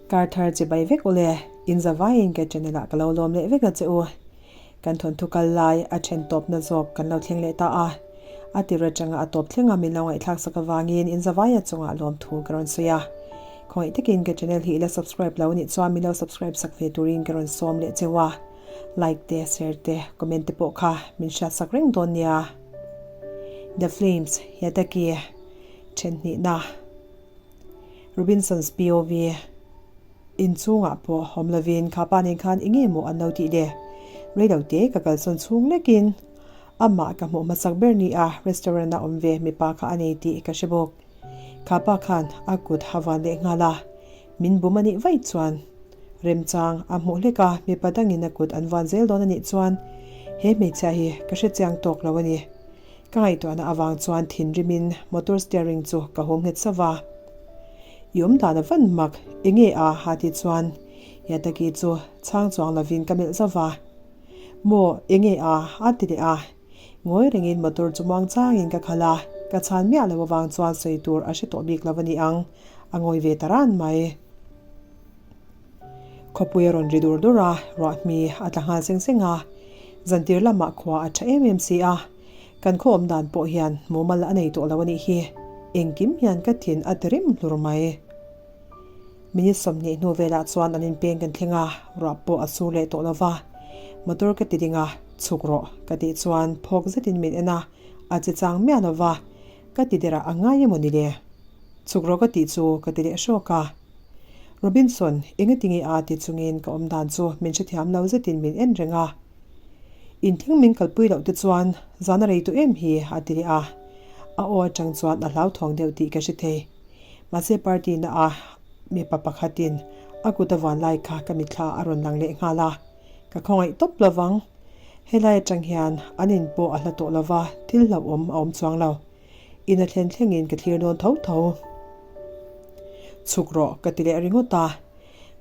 Kar thar chibai vek ule, in zavaiin ka channel ah ka lo lawm leh vek a che u. Kan thawnthu kal lai a then tawpna zawk kan lo thleng leh ta a. A tir atanga a tawp thleng a min lo ngaihthlak sak avangin in zavaia chungah lawmthu ka rawn sawi a. Khawngaih takin ka channel hi i la subscribe lo nih chuan min lo subscribe sak ve turin ka rawn sawm leh cheu a. Like te, share te, comment te pawh kha min hriat sak reng dawn nia. The Flames, Yataki, then hnihna. Robinson's POV, Inchungah pawh awm lovin kha pa nen khan eng nge maw an lo tih le? Reilo te ka kalsawn chhung lekin amah ka hmuh hmasak ber ni a restaurant a awm ve mipa kha a nei tih ka hre bawk. Kha pa khan a kut a vuan leh nghal a, min bum a nih vaih chuan remchang a hmuh hlek a, mipa dangin a kut an vuan zel dawn a nih chuan he hmeichhia hi ka hre chiang tawk lo a ni. Ka ngaihtuahna avang chuan thinrimin motor steering chu ka hum nghet sauh va. I awm dan a van mak, enge a ha ti chuan Yataki chu chhang chuang lovin ka melh zauh va. Maw, enge a a ti leh a. Ngawi rengin motor chu muang changin ka khalh a, ka chhan miah lo avang chuan sawi tur a hre tawh bik lo a ni ang, a ngawi ve ta ran mai. Khawpui a rawn ri dur dur a, ruahmi a tla nghal seng seng a. Zantir lamah khua a tha em em si a, kan khaw awm dan pawh hian mumal a nei tawh lo a nih hi. Engkim hian ka thin a ti rim hlur mai. Minute 20 hnu velah chuan an inpeng kan thleng a, ruah pawh a sur leh tawh lo va. Motor ka ti ding a, chhuk rawh ka tih chuan phawk zetin min en a, a che chang miah lo va, ka ti derah a ngai emaw ni le? Chhuk rawh ka tih chu ka ti leh hrawk a. Robinson, engatinge a ti chungin ka awm dan chu min hrethiam lo zetin min en reng a. Inthleng min kalpui loh te chuan zan a rei tawh em hi a ti leh a. A aw atang chuan a hlauthawng deuh tih ka hre thei. Mahse party na a mipa pakhatin a kut a vuan lai kha ka mitthla a rawn lang leh nghal a. Ka khawngaih tawp lovang. Helai atang hian an in pawh a hla tawh lova thil hlauhawm a awm chuang lo. In a thlen thlengin ka thlir dawn tho tho. Chhuk rawh ka ti leh ringawt a,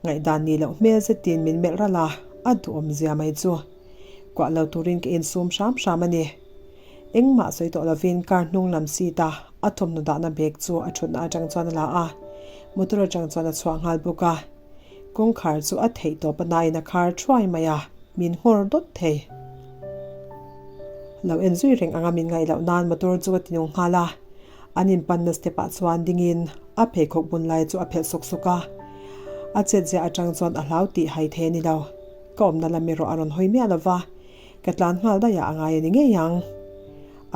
ngaihdan nih loh hmel zetin min melh ralh a, a duhawm zia mai chu. Kuah lo turin ka insum hram hram a ni. Engmah sawi tawh lovin car hnung lam seat a a thawmhnaw dahna bag chu a thutna atang chuan a la a, motor atang chuan a chhuah nghal bawk a. Kawngkhar chu a theih tawp a nain a khar thuai mai a, min nghawr dawt thei. Lo en zui reng anga min ngaih loh nan motor chu ka ti nung nghal a, an inpanna step ah chuan dingin a pheikhawk bun lai chu a phelh sawk sawk a. A chet ziah atang chuan a hlau tih hai thei a ni lo. Ka awmna lam erawh a rawn hawi miah lo va, ka tlan nghal daih ah a ngai a ni ngei ang.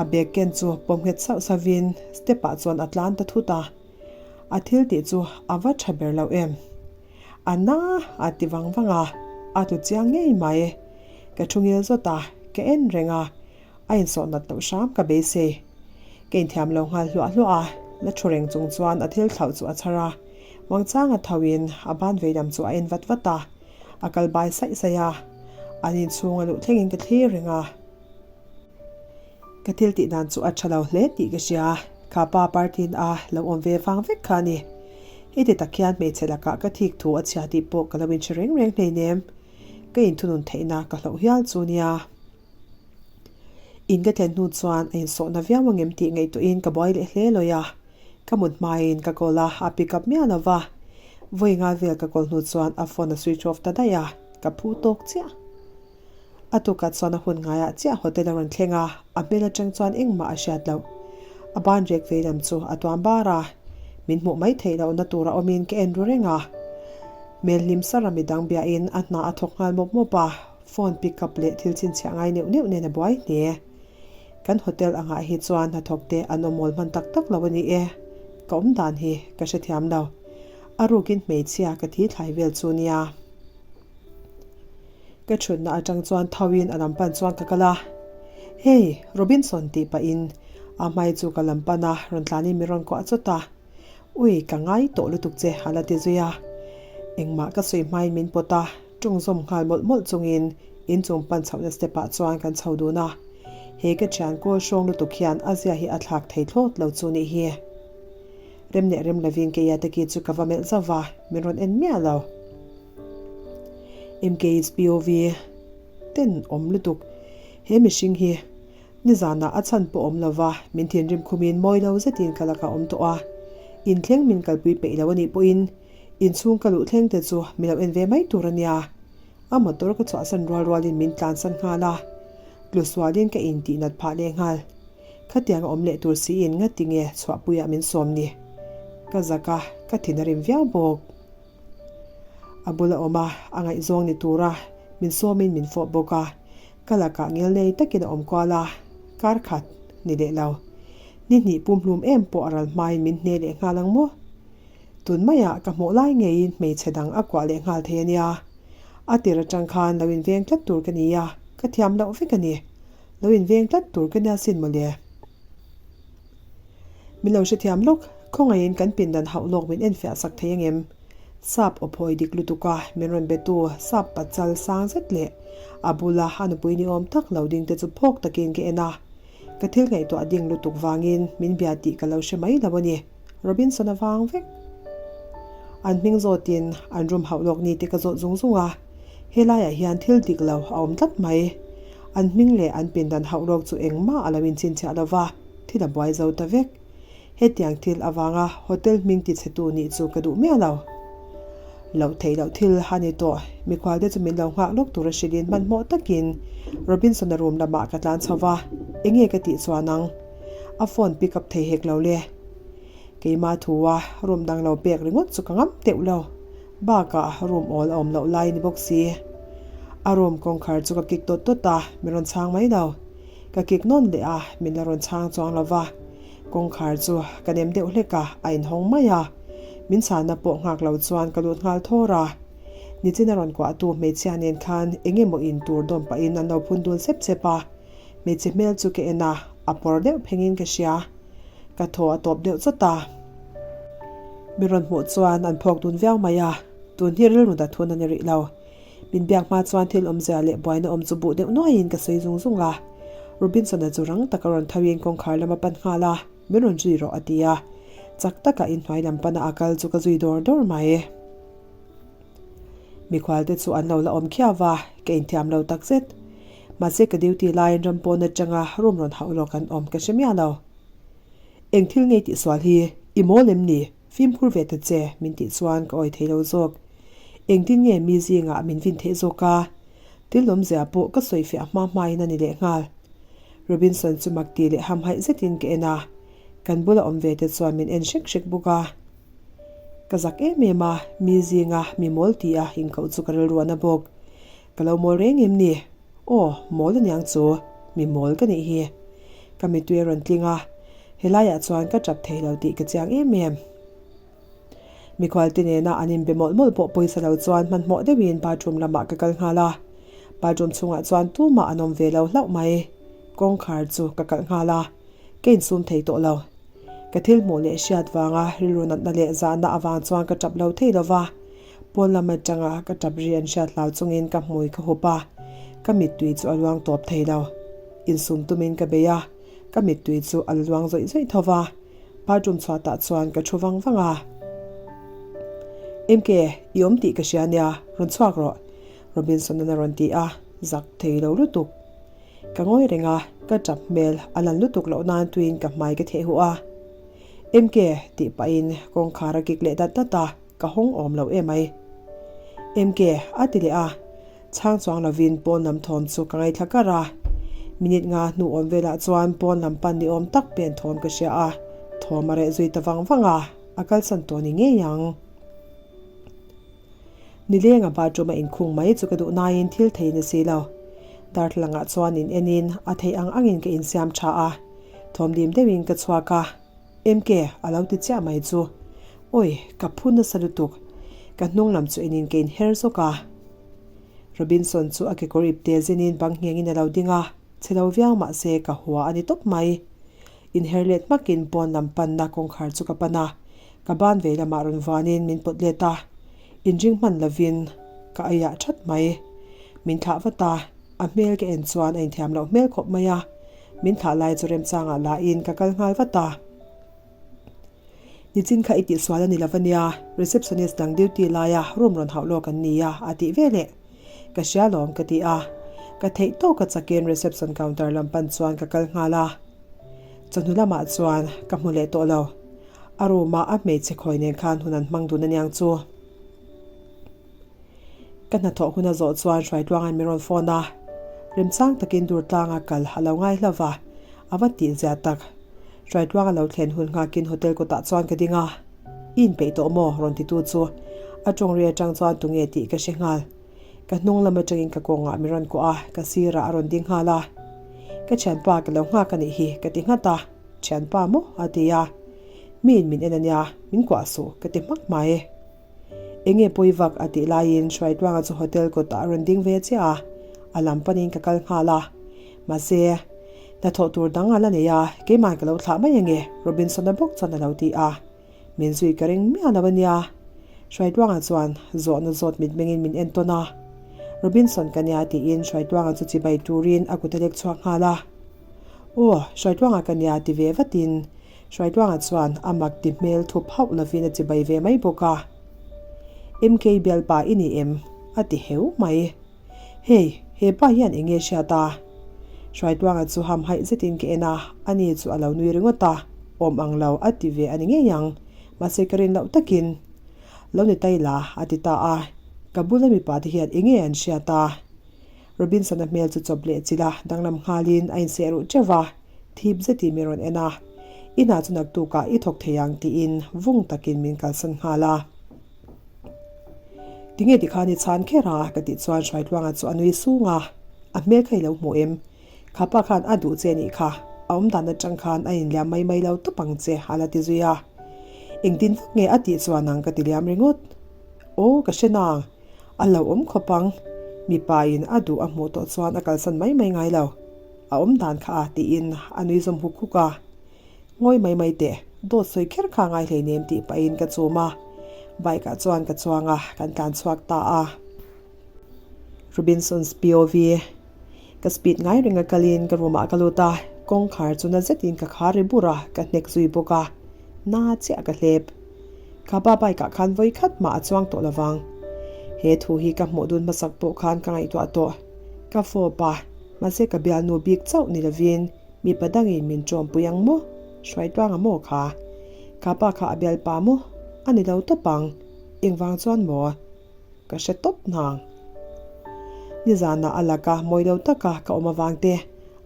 A bag ken chu pawm nghet sauh sauhin step ah chuan a tlan ta thut a. A thil tih chu a va tha ber lo em? A na a ti vang vang a, a tlu chiang ngei mai. Ka thu ngil zawt a, ka en reng a, a insawh nat loh hram ka beisei. Ka inthiam lo nghal hluah hluah a, la thu reng chung chuan a thil thlauh chu a chhar a, Wangchang a tho in a ban veilam chu a en vat vat a, a kal bai saih saih a, an inchhung a luh thlengin ka thlir reng a. Ka thil tih dan chu a tha lo hle tih ka hria, kha pa party a lo awm ve vang vek kha a ni. Heti tak hian hmeichhe lakah ka thik thu a chhia tih pawh ka lo inhre reng reng hleinem. Ka inthunun theihna ka hloh hial chu nia. In ka thlen hnu chuan a insawhna viau angem tih ngaihtuahin ka buai leh hle lawi a. Ka mut hmain ka call a, a pick up miah lo va. Vawi nga vel ka call hnu chuan a phone a switch off ta daih a, ka phu tawk chiah. A tukah chuan a hun ngaiah chiah hotel a rawn thleng a, a hmel atang chuan engmah a hriat loh. A ban rek vei lam chu a tuam bar a, min hmuh mai theih lohna tura awmin ka en ru reng a. Hmel hlim sara midang biahin a hna a thawk nghal mawp mawp a, phone pick up leh thil chhinchhiah ngai neuh neuh nen a buai hle. Kan hotel angah hi chuan hnathawk te an awm awl hman tak tak lo a ni e. Ka awm dan hi ka hrethiam lo. A rukin hmeichhia ka thi thlai vel chu nia. Ka thutna atang chuan thauin a lam pan chuan ka kal a, Hey, Robinson tih pahin a hmai chu ka lam pan a, rawn tlanin min rawn kuah chawt a. Ui, ka ngai tawh lutuk che a la ti zui a. Engmah ka sawi hmain min pawt a, ṭawng zawm nghal mawlh mawlh chungin inchung pan chhohna step ah chuan kan chho dun a. He ka ṭhian kawl hrawng lutuk hian a zia hi a thlak thei thlawt lo chu nih hi. Rem leh rem lovin keia te ki chu ka va melh zauh va, min rawn en miah lo. MKHPOV ten awm lutuk. He mihring hi nizanah a chhan pawh awm lova min thinrim khumin mawi lo zetin ka lakah awm tawh a. Inthleng min kalpui peih lo a nih pawhin Inchhung ka luh thleng te chu mi lo en ve mai tur a nia. A motor ka chhuahsan rual rualin min tlansan nghal a, tlu sualin ka intih nat phah leh nghal. Khatiang a awm leh tur siin ngati nge chhuahpuiah min sawm ni? Ka zak a, ka thin a rim viau bawk. A bula awm a, a ngaihzawng ni tura min sawmin min fawp bawk a, ka lakah ngel nei takin a awm kual a, kar khat ni leh lo. Ni hnih pumhlum em pawh a ral hmain min hne leh nghal ang maw? Tun maiah ka hmuh lai ngeiin hmeichhe dang a kuah leh nghal thei a nia. A tir atang khan lo inveng tlat tur ka ni a, ka thiam loh vek a ni. Lo inveng tlat tur ka nia sin mawle. Min lo hrethiam lawk, khawngaihin kan pindan hauh lawk min enfiah sak thei angem? Sap aw phawi dik lutuk a, min rawn betu sap pachal sang zet leh a bula a nupui ni awm tak lo ding te chu phawk takin ka en a. Ka thil ngaihtuah ding lutuk vangin min bia tih ka lo hre mai lo a ni. Robinson a vang vek. An hming zawtin an room hauh lawk ni te ka zawt zung zung a, helaiah hian thil dik lo a awm tlat mai. An hming leh an pindan hauh lawk chu engmah a lo inchhinchhiah lo va, thil a buai zo ta vek. Hetiang thil avanga hotel hming tichhetu nih chu ka duh miah lo. Loh theih loh thil a ni tawh, mikhual te chu min lo nghak lawk tur a hrilhin hmanhmawh takin Robinson-a room lamah ka tlan chho va, enge ka tih chuan ang? A phone pick up thei hek lo le. Keimah thu a room dang lo pek ringawt chu ka ngam teuh lo. Bakah room awl a awm loh lai a ni bawk si. A room kawngkhar chu ka kik dawt dawt a, min rawn chhang mai lo. Ka kik nawn leh a, min la rawn chhang chuang lo va. Kawngkhar chu ka nem deuh hlek a, a inhawng mai a. Min chhanna pawh nghak lo chuan ka lut nghal thawr a. Nichin a rawn kuahtu hmeichhia nen khan eng emaw in tur dawm pahin an lo phun dun sep sep a. Hmeichhe hmel chu ka en a, a pawr deuh phengin ka hria. Ka thaw a tawp deuh chawt a. Mi rawn hmuh chuan an phawk dun viau mai a, tun hi rilru dat hun a ni rih lo. Min biak hma chuan thil awmzia leh buaina awm chu buh deuh nuaiin ka sawi zung zung a. Robinson-a chu rang taka rawn thoin kawngkhar lam a pan nghal a, min rawn zui rawh a ti a. Chak taka inhnuai lam pana a kal chu ka zui dawr dawr mai. Mikhualte chu an lo la awm khiau va, ka inthiam lo tak zet. Mahse ka duty laiin ram pawn atanga room rawn hauh lawk an awm ka hre miah lo. Eng thil ngei tih sual hi i mawl em ni? Fimkhur ve ta che min tih chuan ka awi thei lo zawk. Engtin nge mi zingah min vin theih zawk a? Thil awmzia pawh ka sawi fiah hma hmain a ni leh nghal. Robinson chu mak ti leh hamhaih zetin ka en a, kan bula awm ve te chuan min en hrek hrek bawk a. Ka zak em em a, mi zinga mi mawl ti a inkoh chu ka rilruahna bawk. Ka lo mawl reng em ni? Aw, mawl aniang chu, mi mawl ka nih hi. Ka mittui a rawn tling a, helaiah chuan ka tap thei lo tih ka chiang em em. Mikhualte nena an inbe mawlh mawlh pawh pawisa lo chuan hmanhmawh deuhin bathroom lamah ka kal nghal a. Bathroom chhungah chuan tumah an awm ve lo hlauh mai. Kawngkhar chu ka kalh nghal a, ka insum thei tawh lo. Ka thil hmuh leh hriat vanga rilru natna leh zahna avang chuan ka tap lo thei lo va, pawn lam atanga ka tap ri an hriat hlau chungin ka hmui ka hup a, ka mittui chu a luang tawp thei lo. Insum tumin ka bei a, ka mittui chu a la luang zawih zawih tho va, bathroom chhuatah chuan ka thu vang vang a. MK, i awm tih ka hria nia, rawn chhuak rawh, Robinson-an a rawn ti a, zak thei lo lutuk. Ka ngawi reng a, ka tap hmel a lan lutuk loh nan tuiin ka hmai ka theh huh a. MK tih pahin kawngkhar a kik leh dat dat a, ka hawng awm lo em ai. MK a ti leh a, chhang chuang lovin pawn lam thawm chu ka ngaithla kar a. Minute nga hnu awm velah chuan pawn lam pan ni awm tak pen thawm ka hria a, thawm a reh zui ta vang vang a, a kalsan tawh ni ngei ang. Nilenga bathroom a inkhung mai chu ka duh naiin thil thei ni si lo. Darthlalangah chuan in enin a theih ang angin ka insiam tha a, thawmdim deuhin ka chhuak a, MK a lo ti chiah mai chu. Awi, ka phu nasa lutuk. Ka hnung lam chu enin ka inher zawk a. Robinson chu a kekawr ipte zinin bang nghengin a lo ding a, chhe lo viau mah se ka hua a ni tawp mai. Inher let hmakin pawn lam panna kawngkhar chu ka pan a, ka ban vei lamah rawn vuanin min pawt let a, inring hman lovin ka aiah that mai. Min thlah vat a, a hmel ka en chuan a inthiam loh hmel khawp mai a, min thlah lai chu remchangah lahin ka kal nghal vat a. Nichin kha i tihsual a ni lo ania, receptionist dang duty laia room rawn hauh lawk an ni a, a tih veleh. Ka hria lawm ka ti a, ka theih tawk a chakin reception counter lam pan chuan ka kal nghal a. Chawhnu lamah chuan ka hmu leh tawh lo. A room-a a hmeichhe khawi nen khan hun an hmang dun aniang chu. Ka hnathawh hun a zawh chuan Hruaitluanga'n min rawn phone a, remchang takin Durtlanga kal a lo ngai hlauh va, a va tih zia tak. Hruaitluanga lo thlen hun nghakin hotel kawtah chuan ka ding a, I inpeih tawh maw? rawn titu chu a tawng ri atang chuan tunge tih ka hre nghal. Ka hnung lam atangin ka kawngah min rawn kuah a, ka sirah a rawn ding nghal a. Ka thianpa ka lo nghak a nih hi ka ti nghat a, Thianpa maw? a ti a. Miin min en a nia, min kuah suh ka ti hmak mai. Enge pawi vak a tih laiin Hruaitluanga chu hotel kawtah a rawn ding ve chiah a, a lam panin ka kal nghal a. Mahse, hnathawh tur dang a la nei a, keima'n ka lo thlah mai ange, Robinson-a bawk chuan a lo ti a. Min zui ka ring miah lo a nia. Hruaitluanga chuan zawhna zawt mitmengin min en tawn a. Robinson ka nia tiin Hruaitluanga chu chibai turin a kut a lek chhuak nghal a. Aw, Hruaitluanga ka nia ti ve vatin Hruaitluanga chuan a mak ti hmel thup hauh lovin a chibai ve mai bawk a. MK bialpa i ni em? a ti heu mai. Hei, he pa hian eng nge hriat a? Hruaitluanga chu hamhaih zetin ka en a, ani chu a lo nui ringawt a, awm ang lo a ti ve a ni ngei ang, mahse ka rin loh takin lo ni tai la a ti ta a, ka bula mipa te hian eng nge an hriat a? Robinson-a hmel chu chawp leh chilh a, danglam nghalin a inseh ruh teuh va, thip zetin min rawn en a. I hna chu naktukah i thawk thei ang tiin vung takin min kalsan nghal a. Tinge tikhan i chhan kher a? ka tih chuan Hruaitluanga chu a nui sung a, a hmel kha i lo hmu em? Kha pa khan a duh che nih kha, a awm dan atang khan a inliam mai mai lo tawp ang che a la ti zui a. Engtin vak nge a tih chuan ang ka ti liam ringawt. Aw ka hre nang. A lo awm khawp ang. Mipa in a duh a hmuh tawh chuan a kalsan mai mai ngai lo. A awm dan kha a tiin a nui zawm huk huk a. Ngawi mai mai teh, dawt sawi kher kha ngai hleinem tih pahin ka chum a. Bike ah chuan ka chuang a, kan tlan chhuak ta a. Robinson's POV. Ka speed ngai reng a kalin ka room ah ka lut a, kawngkhar chu na zetin ka khar ri bur a, ka hnek zui bawk a. Na chiah ka hlep. Kha pa bike ah khan vawi khat mah a chuang tawh lovang. He thu hi ka hmuh dun hmasak pawh khan ka ngaihtuah tawh. Ka fawp a, mahse ka bialnu bik chauh ni lovin mipa dangin min ṭawmpui ang maw? Hruaitluanga maw kha? Kha pa kha a bialpa maw? A ni lo tawp ang. Engvang chuan maw? Ka hre tawp nang. Nizanah a laka mawi lo taka ka awm avang te,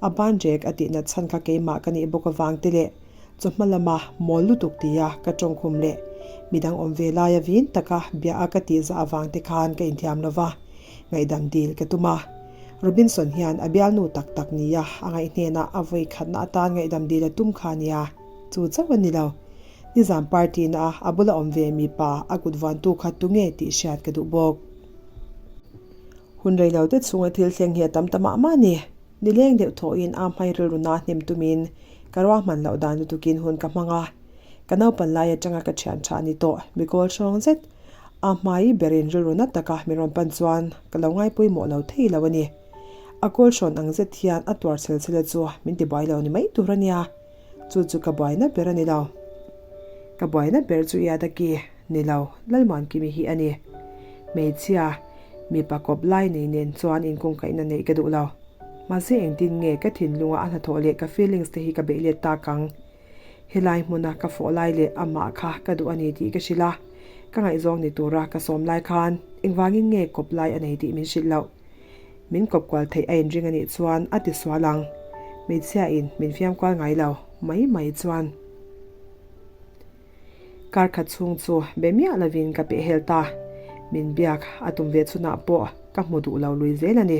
a ban rek a tih nat chhan kha keimah ka nih bawk avang te leh chawhma lama mawl lutuk tia ka tawngkhum leh midang awm ve laia vin taka bia a ka tih zah avang te khan ka inthiam lo va, ngaihdam dil ka tum a. Robinson hian a bialnu tak tak nia a ngaih hnenah a vawi khatna atan ngaihdam dil a tum kha nia, chu chauh a ni lo. Nizam party na a a bula awm ve mipa a kut vuantu kha tunge tih hriat ka duh bawk. Hun rei lo te chhunga thil thleng hi a tam ta mah mah a ni. Nileng deuh thawhin a hmai rilru na hnem tumin ka ruahman loh dan lutukin hun ka hmang a. Ka naupan lai atanga ka thian tha a ni tawh. Mi kawl hrawng zet a hmai berin rilru na taka min rawn pan chuan ka lo ngaipawimawh lo thei lo a ni. A kawl hrawn ang zet hian a tuar chhel chhel a chu min tibuai lo ni mai tur a nia. Chu chu ka buaina ber a ni lo. Ka buaina ber chu Iadaki ni lo, Lalmuankimi hi a ni. Hmeichhia, mipa kawp lai nei nen chuan inkungkaihna neih ka duh lo. Mahse engtin nge ka thinlunga a hnathawh leh ka feelings te hi ka beih let tak ang? Helai hmuna ka fawh lai leh amah kha ka duh a ni tih ka hrilh a, ka ngaihzawng ni tura ka sawm lai khan engvangin nge kawp lai a nei tih min hrilh loh. Min kawp kual theih a inring a nih chuan a ti sual ang. Hmeichhia in min fiam kual ngai lo mai mai chuan. Kar khat chhung chu be miah lovin ka peh hel ta. Min biak a tum ve chhunah pawh ka hmu duh lo lui zel a ni.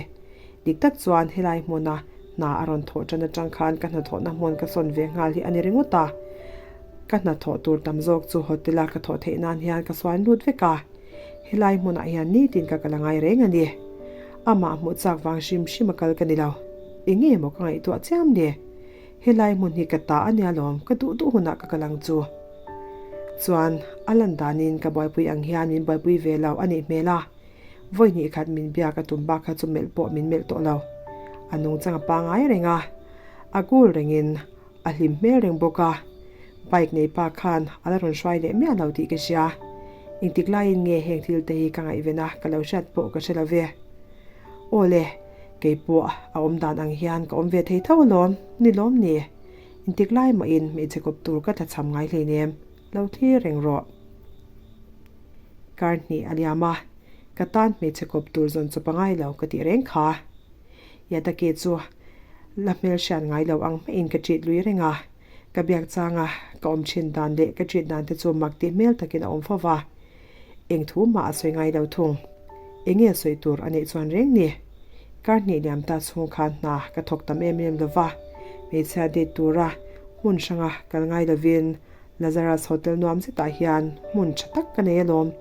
Dik tak chuan helai hmuna hna a rawn thawh tan atang khan ka hnathawhna hmun ka sawn ve nghal hi a ni ringawt a. Ka hnathawh tur tam zawk chu hotel a ka thawh theih nan hian ka suan lut vek a. Helai hmunah hian nitin ka kal a ngai reng a ni. Amah hmuh chak vang hrim hrim a kal ka ni lo. Eng nge maw ka ngaihtuah chiam le? Helai hmun hi ka ta a nia lawm, ka duh duh hunah ka kal ang chu. Chuan, a lan danin ka buaipui ang hian min buaipui ve lo a nih hmel a. Vawi hnih khat min biak a tum bak kha chu melh pawh min melh tawh lo. A nungchang a pangai reng a, a cool rengin A hlim hmel reng bawk a, bike nei pa khan a la rawn hruai leh miah lo tih ka hria. Engtik laiin nge heng thil te hi ka ngaihven a, ka lo hriat pawh ka hre lo ve. Aw le, kei pawh a awm dan ang hian ka awm ve thei tho alawm, ni lawm ni? Engtik lai mahin hmeichhe kawp tur ka tlachham ngai hleinem, lo thlir reng rawh. Kar hnih a liam a. Ka tan hmeichhe kawp tur zawn chawp a ngai lo ka tih reng kha. Yataki chu la hmelhriat ngai lo ang hmaiin ka ṭit lui reng a. Ka biak changa ka awm ṭhin dan leh ka ṭit dan te chu mak tih hmel takin a awm fo va. Eng thu mah a sawi ngai lo thung. Eng nge sawi tur a neih chuan reng ni? Kar hnih liam ta chhung khan hna ka thawk tam em em lo va, hmeichhia date tura hmun hranga kal ngai lovin Lazarus Hotel nuam zetah hian hmun tha tak ka nei alawm.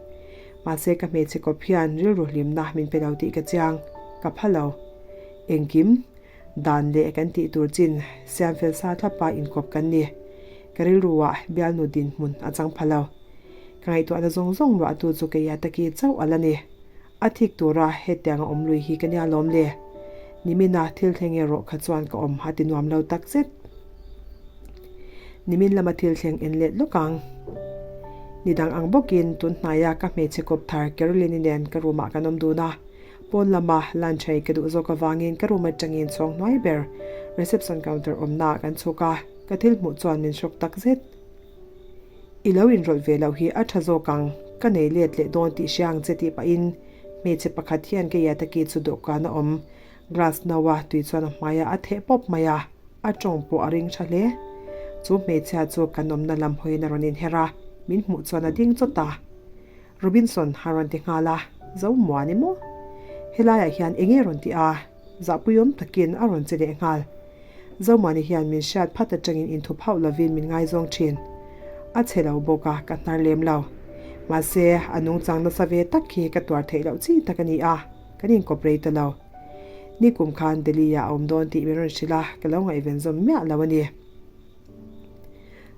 Mahse ka hmeichhe kawp hian rilru hlimna min pe lo tih ka chiang, ka pha lo. Engkim, dan leh kan tih tur chin siam fel sa thlapa inkawp kan ni. Ka rilruah bialnu dinhmun a chang pha lo. Ka ngaihtuahna zawng zawng ruahtu chu keia taki chauh a la ni. A thik tura hetiang a awm lui hi ka nia lawm le. Nimina thil thleng erawh kha chuan ka awm a ti nuam lo tak zet. Nimin lama thil thleng en let lawk ang. Ni dang ang bawkin tun hnaia ka hmeichhe kawp thar Caroline-i nen ka room ah kan awm dun a. Pawn lama lunch ei ka duh zawk avangin ka room atangin chhawng hnuai ber reception counter awmna ah kan chhuk a, ka thil hmuh chuan min hrawk tak zet. I lo inrawlh ve loh hi a tha zawk ang, ka nei let leh dawn tih hria ang che tih pahin hmeichhe pakhat hian keia taki chu dawhkan a awm. Glass no a tui chuan a hmaiah a theh pawp mai a, a tawng pawh a ring tha hle. Chu hmeichhia chu kan awmna lam hawiin a rawn inher a, min hmuh chuan a ding chawt a. Robinson a rawn ti nghal a, Zo muan i maw? Helaiah hian eng nge rawn ti a? Zahpuiawm takin a rawn che leh nghal. Zomuani hian min hriat phat atangin inthup hauh lovin min ngaizawng thin. A chhe lo bawk a, ka hnar lem lo. Mahse, a nungchang nasa ve tak hi ka tuar theih loh chi tak a ni a, kan inkawp rei ta lo. Nikum khan Delhi-ah a awm dawn tih min rawn hrilh a, ka lo ngaihven zawm miah lo a ni.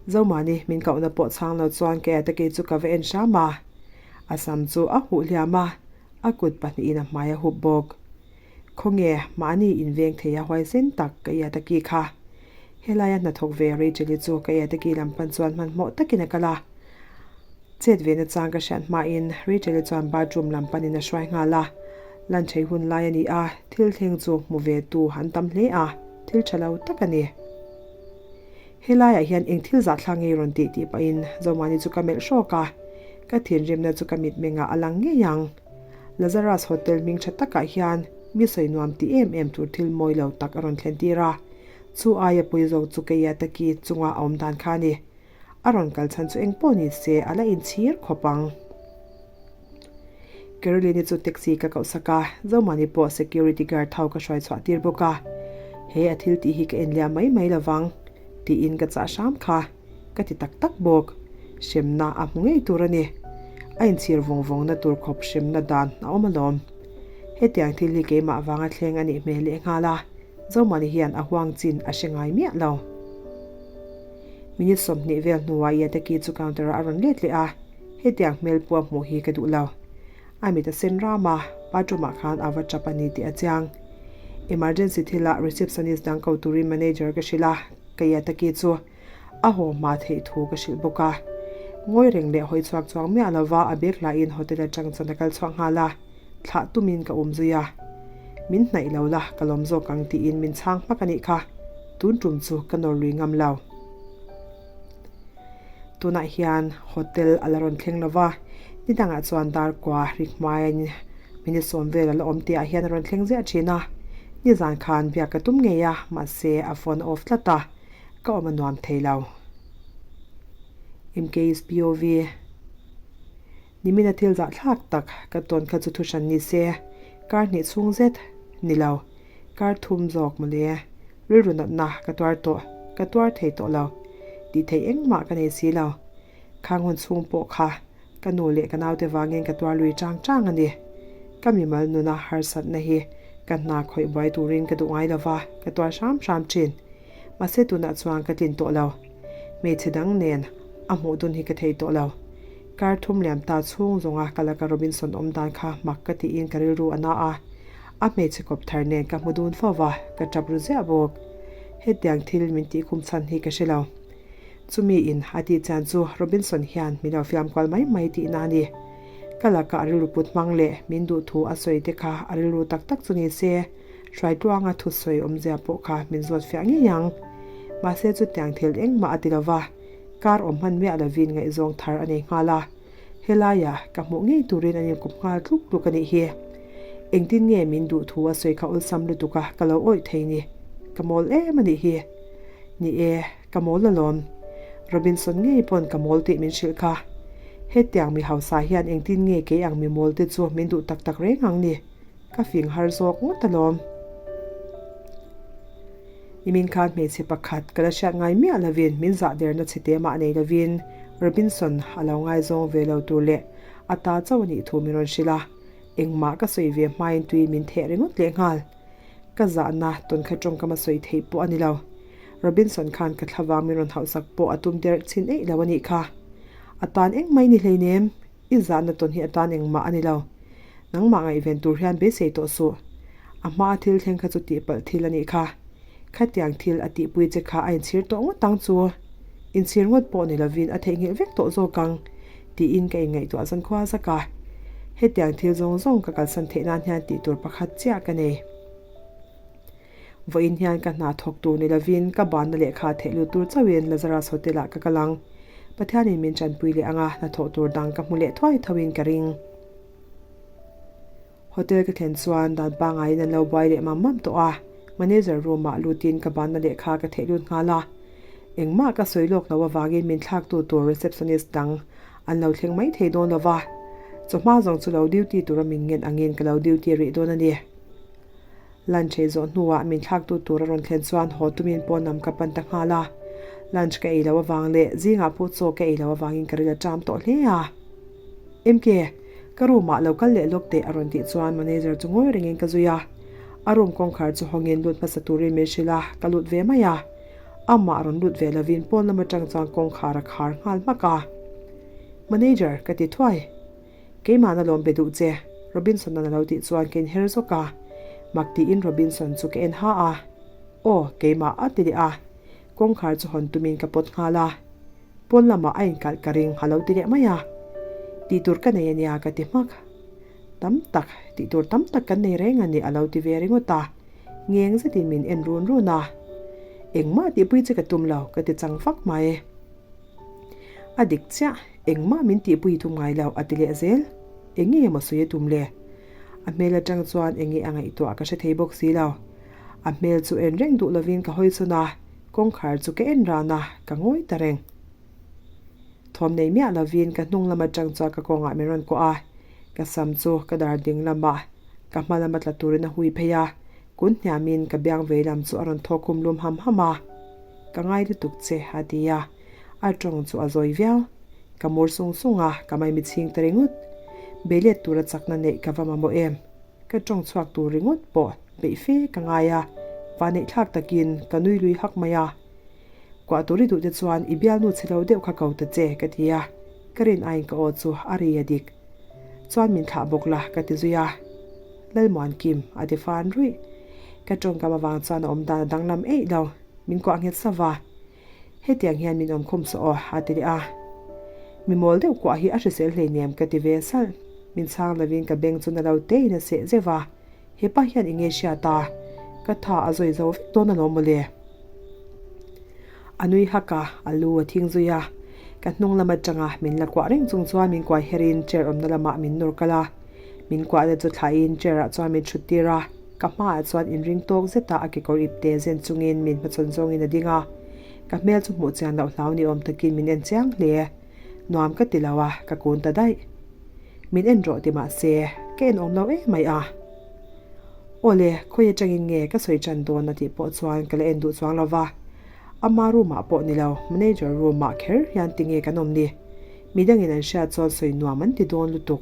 Zomuani min kohna pawh chhang lo chuan ka eta kei chu ka va en hram a. A sam chu a huh hliam a, a kut pahnihin a hmai a hup bawk. Khawnge mahni inveng thei a huaisen tak ka iat a ki kha. Helaia hnathawk ve Rachel-i chu ka iat a ki lam pan chuan hmanhmawh takin a kal a. Chet ve nachang ka hriat hmain Rachel-i chuan bathroom lam panin a hruai nghal a. Lunch ei hun lai a ni a, thil thleng chu hmu ve tu an tam hle a, thil tha lo tak a ni. Helaiah hian eng thil zahthlak ngei rawn tih tih pahin Zomani chu ka melh hrawk a, ka thinrimna chu ka mitmengah a lang ngei ang. Lazarus Hotel hming tha takah hian mi sawi nuam ti em em tur thil mawi lo tak a rawn thlen tir a, chu aia pui zawk chu keia taki chunga a awm dan kha a ni. A rawn kal chhan chu eng pawh ni se a la inchhir khawp ang. Caroline-i chu taxi ka koh sak a, Zomani pawh security guard ho ka hruai chhuah tir bawk a. He a thil tih hi ka en liam mai mai lovang tiin ka chah hram kha. Ka ti tak tak bawk. Hremna a hmu ngei tur a ni. A inchhir vawng vawngna tur khawp hremna dan a awm alawm. Hetiang thil hi keimah vanga thleng a nih hmel leh nghal a, Zomani hian a huang chin a hre ngai miah lo. Minute 20 vel hnuah Yataki chu counter ah a rawn let leh a, hetiang hmel pua hmuh hi ka duh lo. A mit a sen ram a, bathroom ah khan a va tap a ni tih a chiang. Emergency thilah receptionist dang ko turin manager ka hrilh a, ka Yataki chu a haw hma theih thu ka hrilh bawk a. Ngawi reng leh hawi chhuak chuang miah lova a bag hlain hotel atang chuan a kal chhuak nghal a, thlah tumin ka awm zui a. Min hnaih lo la, ka lawm zawk ang tiin min chhang hmak a nih kha. Tun tum chu ka nawr lui ngam lo. Tunah hian hotel a la rawn thleng lova, ni dangah chuan darkua rik hmaiin minute sawm vel a la awm tihah hian a rawn thleng ziah thin a. Nizan khan biak ka tum ngei a, mahse a phone a off tlat a. Ka awm a nuam thei lo. MK's POV Nimina thil zahthlak tak ka tawn kha chu thu hran ni se, kar hnih chhung zet ni lo, kar thum zawk mawle, rilru natna ka tuar tawh, ka tuar thei tawh lo, tih theih engmah ka nei si lo. Khang hun chhung pawh kha Ka nu leh ka naute vangin ka tuar lui chang chang a ni. Ka mimal nuna harsatna hi ka hna khawih buai turin ka duh ngai lo va, ka tuar hram hram thin. Mahse tunah chuan ka tlin tawh lo. Hmeichhe dang nen a hmuh dun hi ka thei tawh lo. Kar thum liam ta chhung zawnga ka laka Robinson awm dan kha mak ka tiin ka rilru a na a. A hmeichhe kawp thar nen ka hmu dun fo va, ka tap ru ziah bawk. Hetiang thil min tihkhum chhan hi ka hre lo. Chumi in a tih chian chu Robinson hian min lo fiam kual mai mai tihna a ni. Ka laka a rilru put hmang leh min duh thu a sawi te kha a rilru tak tak chu ni se, Hruaitluanga thusawi awmzia pawh kha min zawt fiah ngei ang. Mahse chutiang thil engmah a ti lo va, kar awm hman miah lovin ngaihzawng thar a nei nghal a. Helaia ka hmuh ngei turin an inkawp nghal tluk tluk a nih hi. Engtin nge min duh thu a sawi kha awlsam lutuk a, ka lo awih thei ni. Ka mawl em a nih hi. Ni e, ka mawl alawm. Robinson ngei pawn ka mawl tih min hrilh kha. Hetiang mi hausa hian engtin nge kei ang mi mawl te chu min duh tak tak reng ang ni. Ka fing har zawk ngawt alawm. Nimin khan hmeichhe pakhat ka la hriat ngai miah lovin min zah derna chhe te mah nei lovin Robinson a lo ngaizawng ve lo tur leh a ta chauh a nih thu min rawn hrilh a, engmah ka sawi ve hmain tui min theh ringawt leh nghal. Ka zahna tawn kha tawngkam a sawi theih pawh a ni lo. Robinson khan ka thlavang min rawn hauhsak pawh a tum der chhin eih lo a nih kha. A tan engmah i ni hleinem, i zahna tawn hi a tan engmah a ni lo. Nangmah ngaihven tur hian beisei tawh suh. A hmaa thil thleng kha chu tihpalh thil a nih kha. Khatiang thil a tihpui che kha a inchhir tawh ngawt ang chu. Inchhir ngawt pawh ni lovin a theihnghilh vek tawh zawk ang, tiin ka inngaihtuah zan khua zak a. Hetiang thil zawng zawng ka kalsan theih nan hian tih tur pakhat chiah ka nei. Vawiin hian ka hna thawk tur ni lovin ka banna lehkha theih lut tur chauhin Lazarus Hotel ah ka kal ang. Pathianin min tanpui leh anga hnathawh tur dang ka hmu leh thuai thoin ka ring. Hotel ka thlen chuan dan pangaiin an lo buai leh mam mam tawh a, manager room ah lutin ka banna lehkha ka theih lut nghal a. Engmah ka sawi lawk lo avangin min thlaktu tur receptionist dang an lo thleng mai thei dawn lo va, chawhma zawng chu lo duty tura min ngen angin ka lo duty rih dawn a ni. Lunch ei zawh hnuah min thlaktu tur a rawn thlen chuan haw tumin pawn lam ka pan ta nghal a. Lunch ka ei lo avang leh zingah pawh chaw ka ei lo avangin ka ril a ṭam tawh hle a. MK, ka room ah lo kal leh lawk teh a rawn tih chuan manager chu ngawi rengin ka zui a. A room kawngkhar chu hawngin lut hmasa turin min hrilh a, ka lut ve mai a. Amah rawn lut ve lovin pawn lam atang chuan kawngkhar a khar nghal hmak a. Manager, ka ti thuai. Keimahna lawm be duh che, Robinson-a'n a lo tih chuan ka inher zawk a. Mak tiin Robinson chu ka en ha a. Aw, keimah a ti leh a. Kawngkhar chu hawn tumin ka pawt nghal a. Pawn lamah a inkalh ka ring a lo ti leh mai a. Tih tur ka nei a nia ka ti hmak. Tam tak, tih tur tam tak kan nei reng a ni a lo ti ve ringawt a. Ngeng zetin min en run run a. Engmah tihpui che ka tum lo ka ti chang fak mai. A dik chiah, engmah min tihpui tum ngai lo a ti leh zel. Eng nge emaw sawi a tum le? A hmel atang chuan eng nge a ngaihtuah ka hre thei bawk si lo. A hmel chu en reng duh lovin ka hawi chhun a. Kawngkhar chu ka en ran a, ka ngawi ta reng. Thawm nei miah lovin ka hnung lam atang chuan ka kawngah min rawn kuah a, ka sam chu ka dar ding lamah ka hma lama tla turin a hui phei a, kun hniamin ka biang vei lam chu a rawn thaw khum lum ham ham a. Ka ngai lutuk che, a ti a, a tawng chu a zawi viau. Ka mur sung sung a, ka maimi chhing ta ringawt. Beilet tura chakna neih ka va mamawh em? Ka tawng chhuak tur ringawt pawh beih fe ka ngai a, vanneih thlak takin ka nui lui hak mai a. Kuah tur i duh te chuan i bialnu chhe lo deuh kha ko ta che ka ti a, ka rin aiin ka aw chu a ri a dik. Chuan min thlah bawk la ka ti zui a. Lalmuan Kim a ti fan ruih. Ka tawngkam avang chuan a awm dan a danglam eih lo, min kuah nghet sava. Hetiang hian min awm khum saw aw, a ti leh a. Mi mawl deuh kuah hi a hrisel hleinem ka ti ve salh. Min chhang lovin ka beng chu na lo tein a seh zeuh a. Hepa hian eng nge hriat a? Ka tha a zawi zo vek dawn alawm mawle. A nui hak a, a lu a thing zui a. Ka hnung lam atanga min la kuah reng chung chuan min kuai herin chair awmna lamah min nawr kal a. Min kuahna chu thlahin chair ah chuan min thut tir a. Ka hmaah chuan inring tawk zeta a kekawr ipte zen chungin min hmachhawn zawngin a ding a. Ka hmel chu hmuh chian loh hlau ni awm takin min en chiang hle. Nuam ka ti lo a, ka kun ta daih. Min en rawh ti mah se, ka en awm lo em mai a. Awle, khawi atangin nge ka sawi tan dawn a tih pawh chuan ka la en duh chuang lo va. Ama room ah pawh ni lo, manager room ah kher hian tinge kan awm ni? Midangin an hriat chuan sawi nuam an ti dawn lutuk.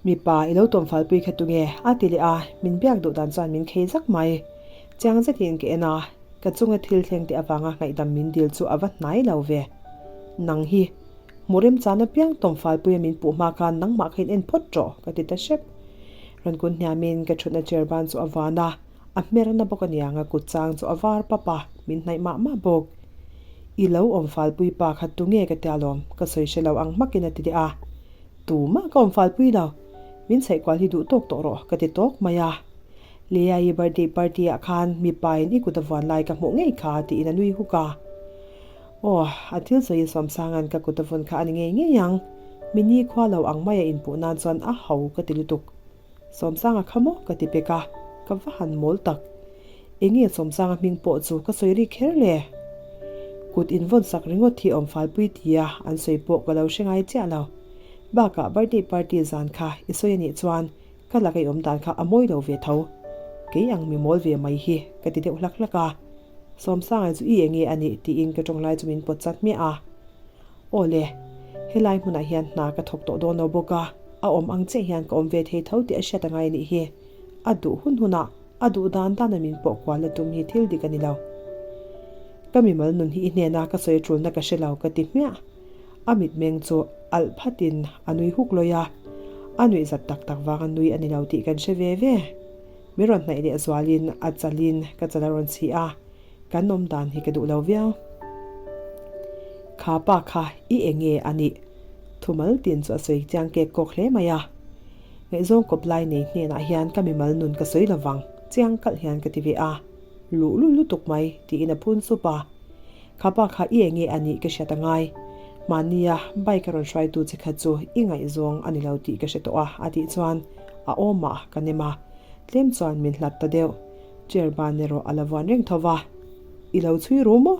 Mipa, i lo tawmfalpui kha tunge? a ti leh a, min biak duh dan chuan min khei zak mai. Chiang zetin ka en a, ka chunga thil thleng te avanga ngaihdam min dil chu a va hnai lo ve. Nang hi, hmuh remchan apiang tawmfalpuia min puh hma khan nangmah kha in en phawt rawh, ka ti ta hrep. Rawn kun hniamin ka thutna chair ban chu a van a, a hmerna bawk aniang a kut chang chu a var pap a, min hnaih mah mah bawk. I lo awmfalpui pa kha tunge ka tia lawm, ka sawi hre lo ang hmakin a ti leh a. Tumah ka awm falpui lo, min chhaih kual hi duh tawk tawh rawh ka ti tawk mai a. Leia-i birthday party ah khan mipa in i kut a vuan lai ka hmuh ngei kha tiin a nui huk a. Aw, a thil sawi Sawmsanga'n ka kut a vun kha a ni ngei ngei ang. Mi nikhua lo ang maia inpuh nan chuan a ho ka ti lutuk. Sawmsanga kha maw ka ti pek a, ka va han mawl tak. Enge Sawmsanga hming pawh chu ka sawi ri kher le? Kut invawn sak ringawt hi awm falpui tia an sawi pawh ka lo hre ngai chiah lo. Bakah birthday party zan kha i sawi anih chuan ka laka i awm dan kha a mawi lo ve tho. Kei ang mi mawl ve mai hi ka ti deuh hlak hlak a. Sawmsanga chu i enge anih tiin ka tawng lai chu min pawt chat hmiah a. Aw le, helai hmunah hian hna ka thawk tawh dawn lo bawk a, a awm ang chiah hian ka awm ve thei tho tih a hriat a ngai anih hi. A duh hun hunah a duh dan dana min pawh kual la tum hi thil dik a ni lo. Ka mimal nun hi i hnena ka sawi tulna ka hre lo ka ti hmiah. A mitmeng chu alh phatin a nui huk lawi a, a nuih zat tak tak vanga nui a ni lo tih kan hre ve ve. Min rawn hnaih leh zualin a chalin ka chal a rawn chhi a, kan awm dan hi ka duh lo viau. Kha pa kha i eng nge a nih? Thumal tin chu a sawi chiang kek kawk hle mai a. Ngaihzawng kawp lai nei hnenah hian ka mimal nun ka sawi lovang, chiang kalh hian ka ti ve a. Luh lul lutuk mai, tiin a phun sup a. Kha pa kha i eng nge a nih ka hriat a ngai. Mahnia bike a rawn hruaitu che kha chu i ngaihzawng a ni lo tih ka hre tawh a, a tih chuan a awmah ka nem a. Tlem chuan min hlat ta deuh. Chair ban erawh a la vuan reng tho va. I lo chhui ru maw?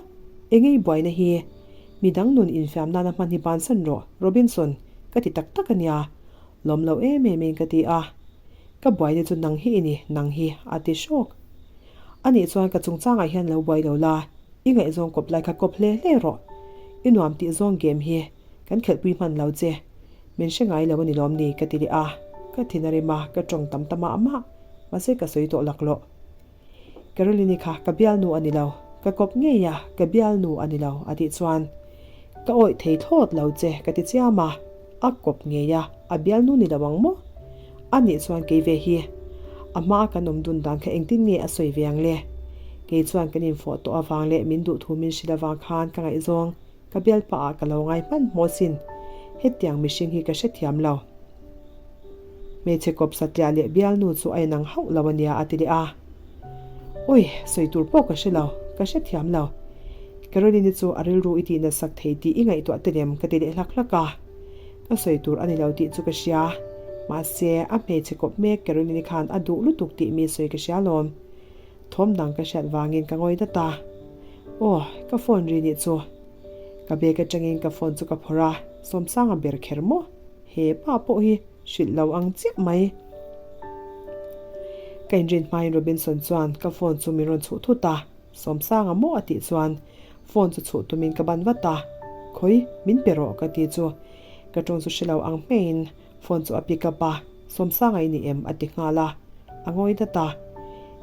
Engei buaina hi? Midang nun infiam nana hman hi bansan rawh, Robinson, ka ti tak tak a nia. Lawm lo em em in ka ti a. Ka buaina chu nang hi i ni, nang hi, a ti hrawk. Anih chuan ka chungchangah hian lo buai lo la, i ngaihzawng kawp lai kha kawp hle hle rawh. I nuam tih zawng game hi kan khelhpui hman lo che. Min hre ngai lo a ni lawm ni ka ti leh a, ka thin a rim a, ka tawng tam ta mah mah. Mahse ka sawi tawh lak loh. Caroline-i kha ka bialnu a ni lo, ka kawp ngei a, ka bialnu a ni lo a tih chuan ka awih thei thlawt lo che ka ti chiam a, a kawp ngei a, a bialnu ni lo ang maw? A nih chuan kei ve hi a hmaa kan awm dun dan kha engtin nge a sawi ve ang le? Kei chuan kan infawh tawh avang leh min duh thu min hrilh avang khan ka ngaihzawng ka bialpa ah ka lo ngai hmanhmawh sin. Hetiang mihring hi ka hrethiam lo. Hmeichhe kawp satliah leh bialnu chu a inang hauh lo a nia a ti leh a. Ui, sawi tur pawh ka hre lo, ka hrethiam lo. Caroline-i chu a rilru i tih natsak thei tih i ngaihtuah te lem ka ti leh hlak hlak a. Ka sawi tur a ni lo tih chu ka hria. Mahse, a hmeichhe kawp mek Caroline-i khan a duh lutuk tih mi sawi ka hria lawm. Thawm dang ka hriat vangin ka ngawi dat a. Aw, ka phone ri nih chu. Ka bag atangin ka phone chu ka phawrh a, Sawmsanga ber kher maw? He pa pawh hi hrilh lo ang chiah mai. Ka inrin hmain Robinson chuan ka phone chu min rawn chhuh thut a, Sawmsanga maw a tih chuan phone chu chhuh tumin ka ban vat a, Khawi, min pe rawh ka ti chu ka tawng chu hre lo ang hmeiin phone chu a pick up a, Sawmsanga i ni em? a ti nghal a, a ngawi dat a,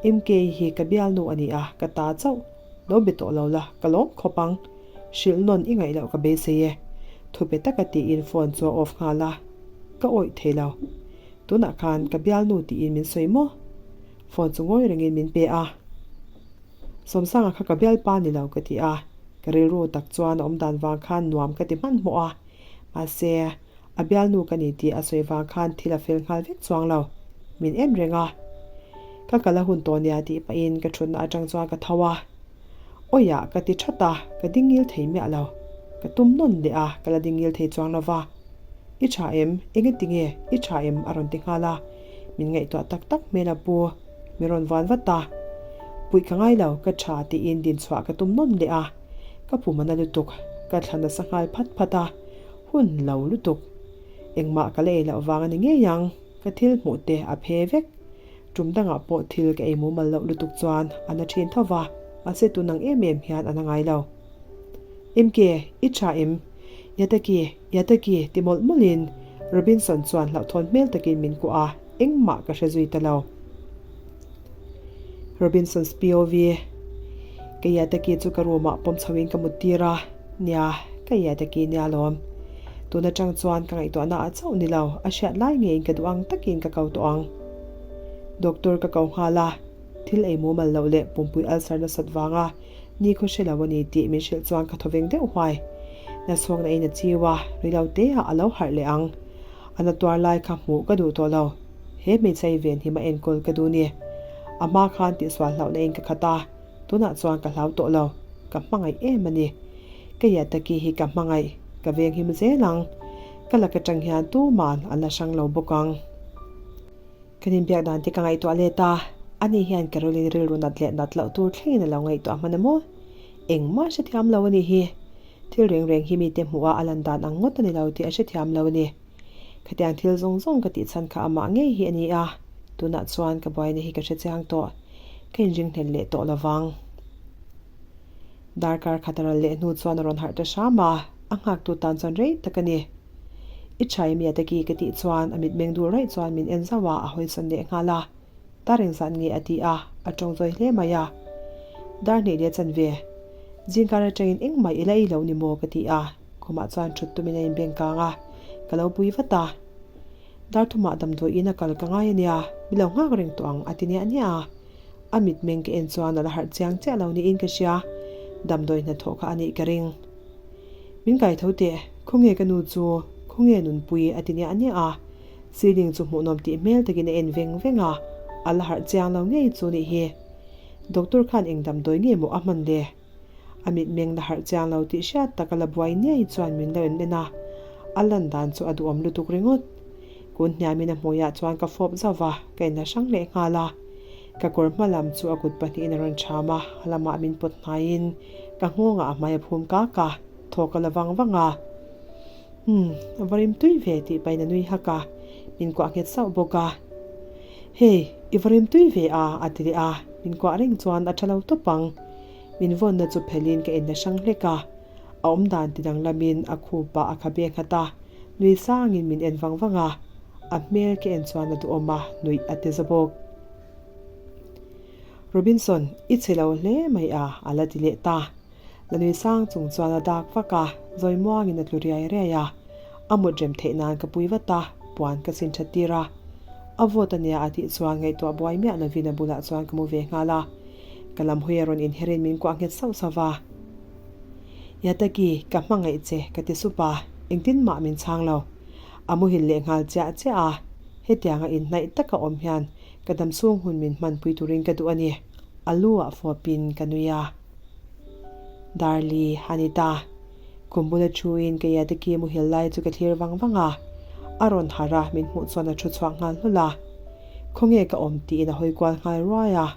MK hi ka bialnu a ni a, ka ta chauh, lo be tawh lo la, ka lawm khawp ang. Hrilh nawn i ngaih loh ka beisei e. Thupe taka tiin phone chu a off nghal a, ka awih thei lo. Tunah khan ka bialnu tiin min sawi maw? Phone chu ngawi rengin min pe a. Sawmsanga kha ka bialpa ni lo ka ti a, ka rilru tak chuan a awmdan vang khan nuam ka ti hmanhmawh a. Mahse, a bialnu ka ni tih a sawi vang khan thil a fel nghal vek chuang lo. Min en reng a. Ka kal a hun tawh nia tih pahin ka thutna atang chuan ka tho a. Awiah ka ti that a, ka ding ngil thei miah lo. Ka tum nawn leh a, ka la ding ngil thei chuang lo va. I tha em? Engati nge i tha em? a rawn ti nghal a. Min ngaihtuah tak tak hmel a pu. Min rawn vuan vat a. Puih ka ngai lo, ka tha tiin din chhuah ka tum nawn leh a. Ka pum a na lutuk, ka thla nasa nghal phat phat a. Hun lo lutuk. Engmah ka la ei loh vang a ni ngei ang, ka thil hmuh te a phe vek. Tum dangah pawh thil ka ei mumal loh lutuk chuan a na thin tho va, mahse tun ang em em hian a na ngai lo. MK, i tha em? Yataki, Yataki, ti mawlh mawlhin Robinson chuan hlauhthawn hmel takin min kuah a, engmah ka hre zui ta lo. Robinson's POV, Ka Yataki chu ka room ah pawm chhoin ka mut tir a, nia, ka Yataki nia lawm. Tun atang chuan ka ngaihtuahna ah chauh ni lo, a hriat lai ngeiin ka duh ang takin ka ko tawh ang. Doctor ka ko nghal a, thil ei mumal loh leh pumpui ulcer nasat vanga ni khaw hre lo a ni tih min hrilh chuan ka thawveng deuh huai. Nasawkna in a chiu a, rilo te ah a lo harh leh ang. A na tuar lai kha hmuh ka duh tawh lo. He hmeichhia i ven hi ma enkawl ka duh ni. A hma khan tihsual hlauhna in ka khat a, tunah chuan ka hlau tawh lo. Ka hmangaih em a ni. Ka Yataki hi ka hmangaih, ka venghim zel ang. Ka lak atang hian tuman an la hrang lo bawk ang. Kan inbiak dan te ka ngaihtuah let a, ani hian Caroline rilru nat leh nat loh tur thlengin a lo ngaihtuah hman a maw? Engmah hrethiam lo a nih hi. Thil reng reng hi mite hmuh a a lan dan ang ngawt a ni lo tih a hrethiam lo a ni. Khatiang thil zawng zawng ka tih chhan kha amah ngei hi a ni a, tunah chuan ka buaina hi ka hre chiang tawh. Ka inringhlel leh tawh lovang. Darkar khat a ral leh hnu chuan a rawn harh ta hram a, a nghaktu tan chuan rei tak a ni. I tha em Yataki ka tih chuan a mitmeng dul raih chuan min en zauh a, a hawisawn leh nghal a. Dar engzat nge a ti a, a tawng zawi hle mai a. Dar hnih leh chanve. Zingkar atangin engmah i la ei lo ni maw ka ti a, khumah chuan thut tumin a inbeng kang a, ka lo pui vat a. Dar thumah damdawiin a kal ka ngai a nia, mi lo nghak reng tawh ang a ti niah niah a. A mitmeng ka en chuan a la harh chiang chiah lo niin ka hria, damdawi hnathawh kha a nih ka ring. Min kai tho teh, khawnge ka nu chu, khawnge nunpui a ti niah niah a. Ceiling chu hmuhnawm tih hmel takin a en veng veng a, a la harh chiang lo ngei chu nih hi. Doctor khan eng damdawi nge maw a hman le? A mitmeng la harh chiang lo tih hriat tak a la buai niai chuan min lo en en a, a lan dan chu a duhawm lutuk ringawt. Kun hniamin a hmuiah chuan ka fawp zauh va, ka inla hrang leh nghal a. Ka kawr hma lam chu a kut pahnihin a rawn cham a, a lamah min pawt hnaiin ka nghawngah a hmai a phum kak a, thawk a la vang vang a. Umm, a va rim tui ve tih pahin a nui hak a, min kuah nghet sauh bawk a. Hey, i va rim tui ve a, a ti leh a, min kuah reng chuan a tha lo tawp ang. Min vawnna chu phelhin ka inla hrang hlek a, a awmdan ti danglamin a khupah a khabe nghat a, nui sangin min en vang vang a, a hmel ka en chuan a duhawm a, nuih a ti za bawk. Robinson, i chhe lo hle mai a, a la ti leh ta. La nui sang chung chuan a dak vak a, zawi muangin a tlu riai riai a. A mut rem theih nan ka pui vat a, puan ka sin that tir a. A vawt a nia a tih chuan ngaihtuah buai miah lovin a bulah chuan ka mu ve nghal a. Ka lam hawi a rawn inherin min kuah nghet sauh sauh va. Yataki, ka hmangaih che, ka ti sup a, engtin mah min chhang lo. A muhil leh nghal chiah chiah a, hetianga inhnaih taka awm hian ka damchhung hun min hmanpui turin ka duh a ni. A lu ah fawpin ka nui a. Darli, a ni ta. Kum bula thuin kei a Diki muhil lai chu ka thlir vang vang a. A rawn harh a, min hmuh chuan a thu chhuak nghal hlawlh a. Khawnge ka awm tiin a hawi kual nghal ruai a.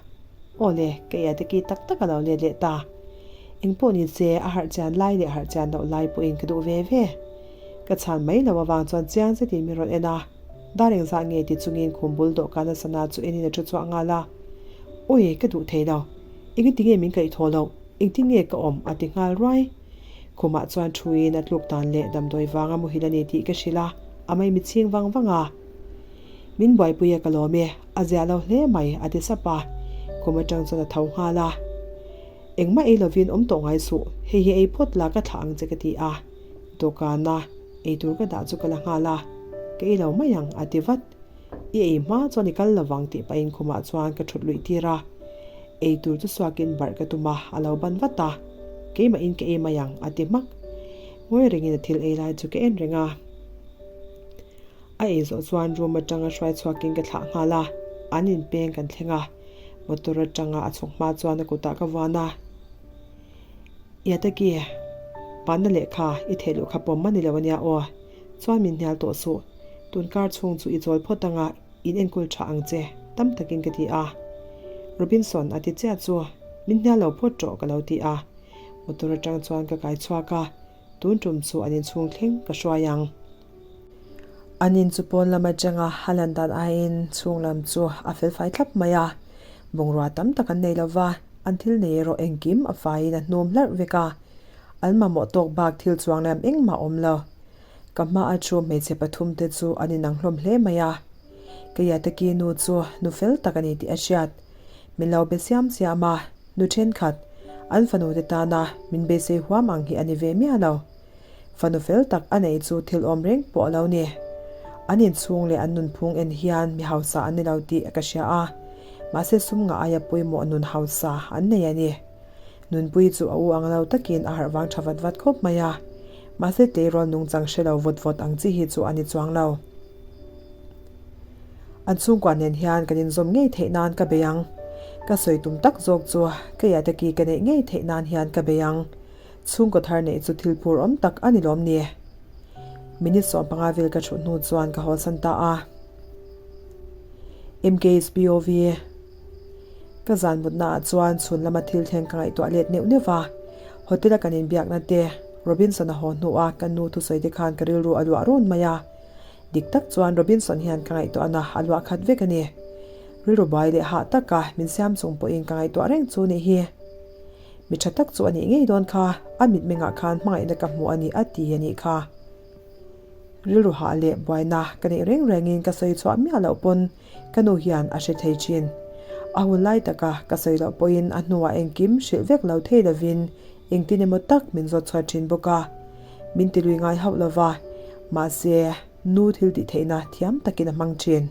Aw le, kei a Diki tak tak a lo let leh ta. Engpawh ni che, a harh chian lai leh harh chian loh lai pawhin ka duh ve ve. Ka chhan mai loh avang chuan chiang zetin min rawn en a. Dar engzah nge ti chungin khum bul dawhkan a sana chu enin a thu chhuak nghal a. Awi, ka duh thei lo. Engti nge min kaih thaw loh? Engtin nge ka awm? a ti nghal ruai. Khumah chuan thuin a tluk dan leh damdawi vanga muhil a ni tih ka hrilh a, a mai mi chhing vang vang a. Min buaipui a ka lawm e, a zia lo hle mai, a ti sap a. Khum atang chuan a tho nghal a. Engmah ei lovin awm tawh ngai suh, hei hi ei phawt la ka thlah ang che ka ti a. Dawhkana eitur ka dah chu ka la nghal a, ka ei lo mai ang, a ti vat. I ei hma chuan i kal lovang tih pahin khumah chuan ka thut luih tir a. Ei tur chu suakin barh ka tum a, a lo ban vat a. Keimahin ka ei mai ang, a ti hmak. Ngawi rengin a thil ei lai chu ka en reng a. A ei zawh chuan room atanga hruai chhuakin ka thlah nghal a, an inpeng kan thleng a. Motor atanga a chhuk hma chuan a kutah ka vuan a. Yataki, panna lehkha i theih luh kha pawm a ni lo ania aw. Chuan min hnial tawh suh. Tun kar chhung chu i chawl phawt anga in enkawl tha ang che, tam takin ka ti a. Robinson a ti chiah chu, Min hnial lo phawt tawh ka lo ti a. Motor atang chuan ka kai chhuak a, tun tum chu an inchhung thleng ka hruai ang. An in chu pawn lam atanga a lan dan aiin chhung lam chu a felfai thlap mai a. Bungrua tam tak an nei lova, an thil nei erawh engkim a faiin a hnum hlarh vek a. An mamawh tawk bak thil chuang lam engmah awm lo. Ka hma a thu hmeichhe pathum te chu an inang hlawm hle mai a. Keiataki nu chu nu fel tak a ni tih a hriat. Min lo be siam siam a, nu thenkhat, an fanu te tana min beisei huam ang hi a ni ve miah lo. Fanu fel tak a nei chu thil awm reng pawh a lo ni. An inchhung leh an nunphung en hian mi hausa an ni lo tih ka hria a, mahse sum ngah aia pawimawh nun hausa an nei a ni. Nunpui chu a u ang lo takin a harh vang tha vat vat khawp mai a, mahse tleirawl nungchang hre lo vawt vawt ang chi hi chu a ni chuang lo. An chhungkua nen hian kan inzawm ngei theih nan ka bei ang. Ka sawi tum tak zawk chu keiah te ki ka neih ngei theih nan hian ka bei ang. Chhungkaw thar neih chu thil phur awm tak a ni lawm ni. Minute 15 vel ka thut hnu chuan ka hawlsan ta a. MKSPOV. Ka zan mutna ah chuan chhun lama thil thleng ka ngaihtuah let neuh neuh va. Hotel a kan inbiakna te, Robinson a haw hnu a ka nu thusawi te khan ka rilru a luah run mai a. Dik tak chuan Robinson hian ka ngaihtuahna a luah khat vek a ni. Rilru buai leh hah taka min siam chung pawhin ka ngaihtuah reng chu nih hi. Mi tha tak chu a nih ngei dawn kha, a mitmengah khan hmangaihna ka hmu a ni a ti a nih kha. Rilru hah leh buaina ka neih reng rengin ka sawi chhuah miah loh pawn ka nu hian a hre thei thin. A hun lai taka ka sawi loh pawhin a hnuah engkim hrilh vek lo thei lovin engtin emaw tak min zawt chhuat thin bawk a. Min ti lui ngai hauh lova, mahse nu thil tih theihna thiam takin a hmang thin.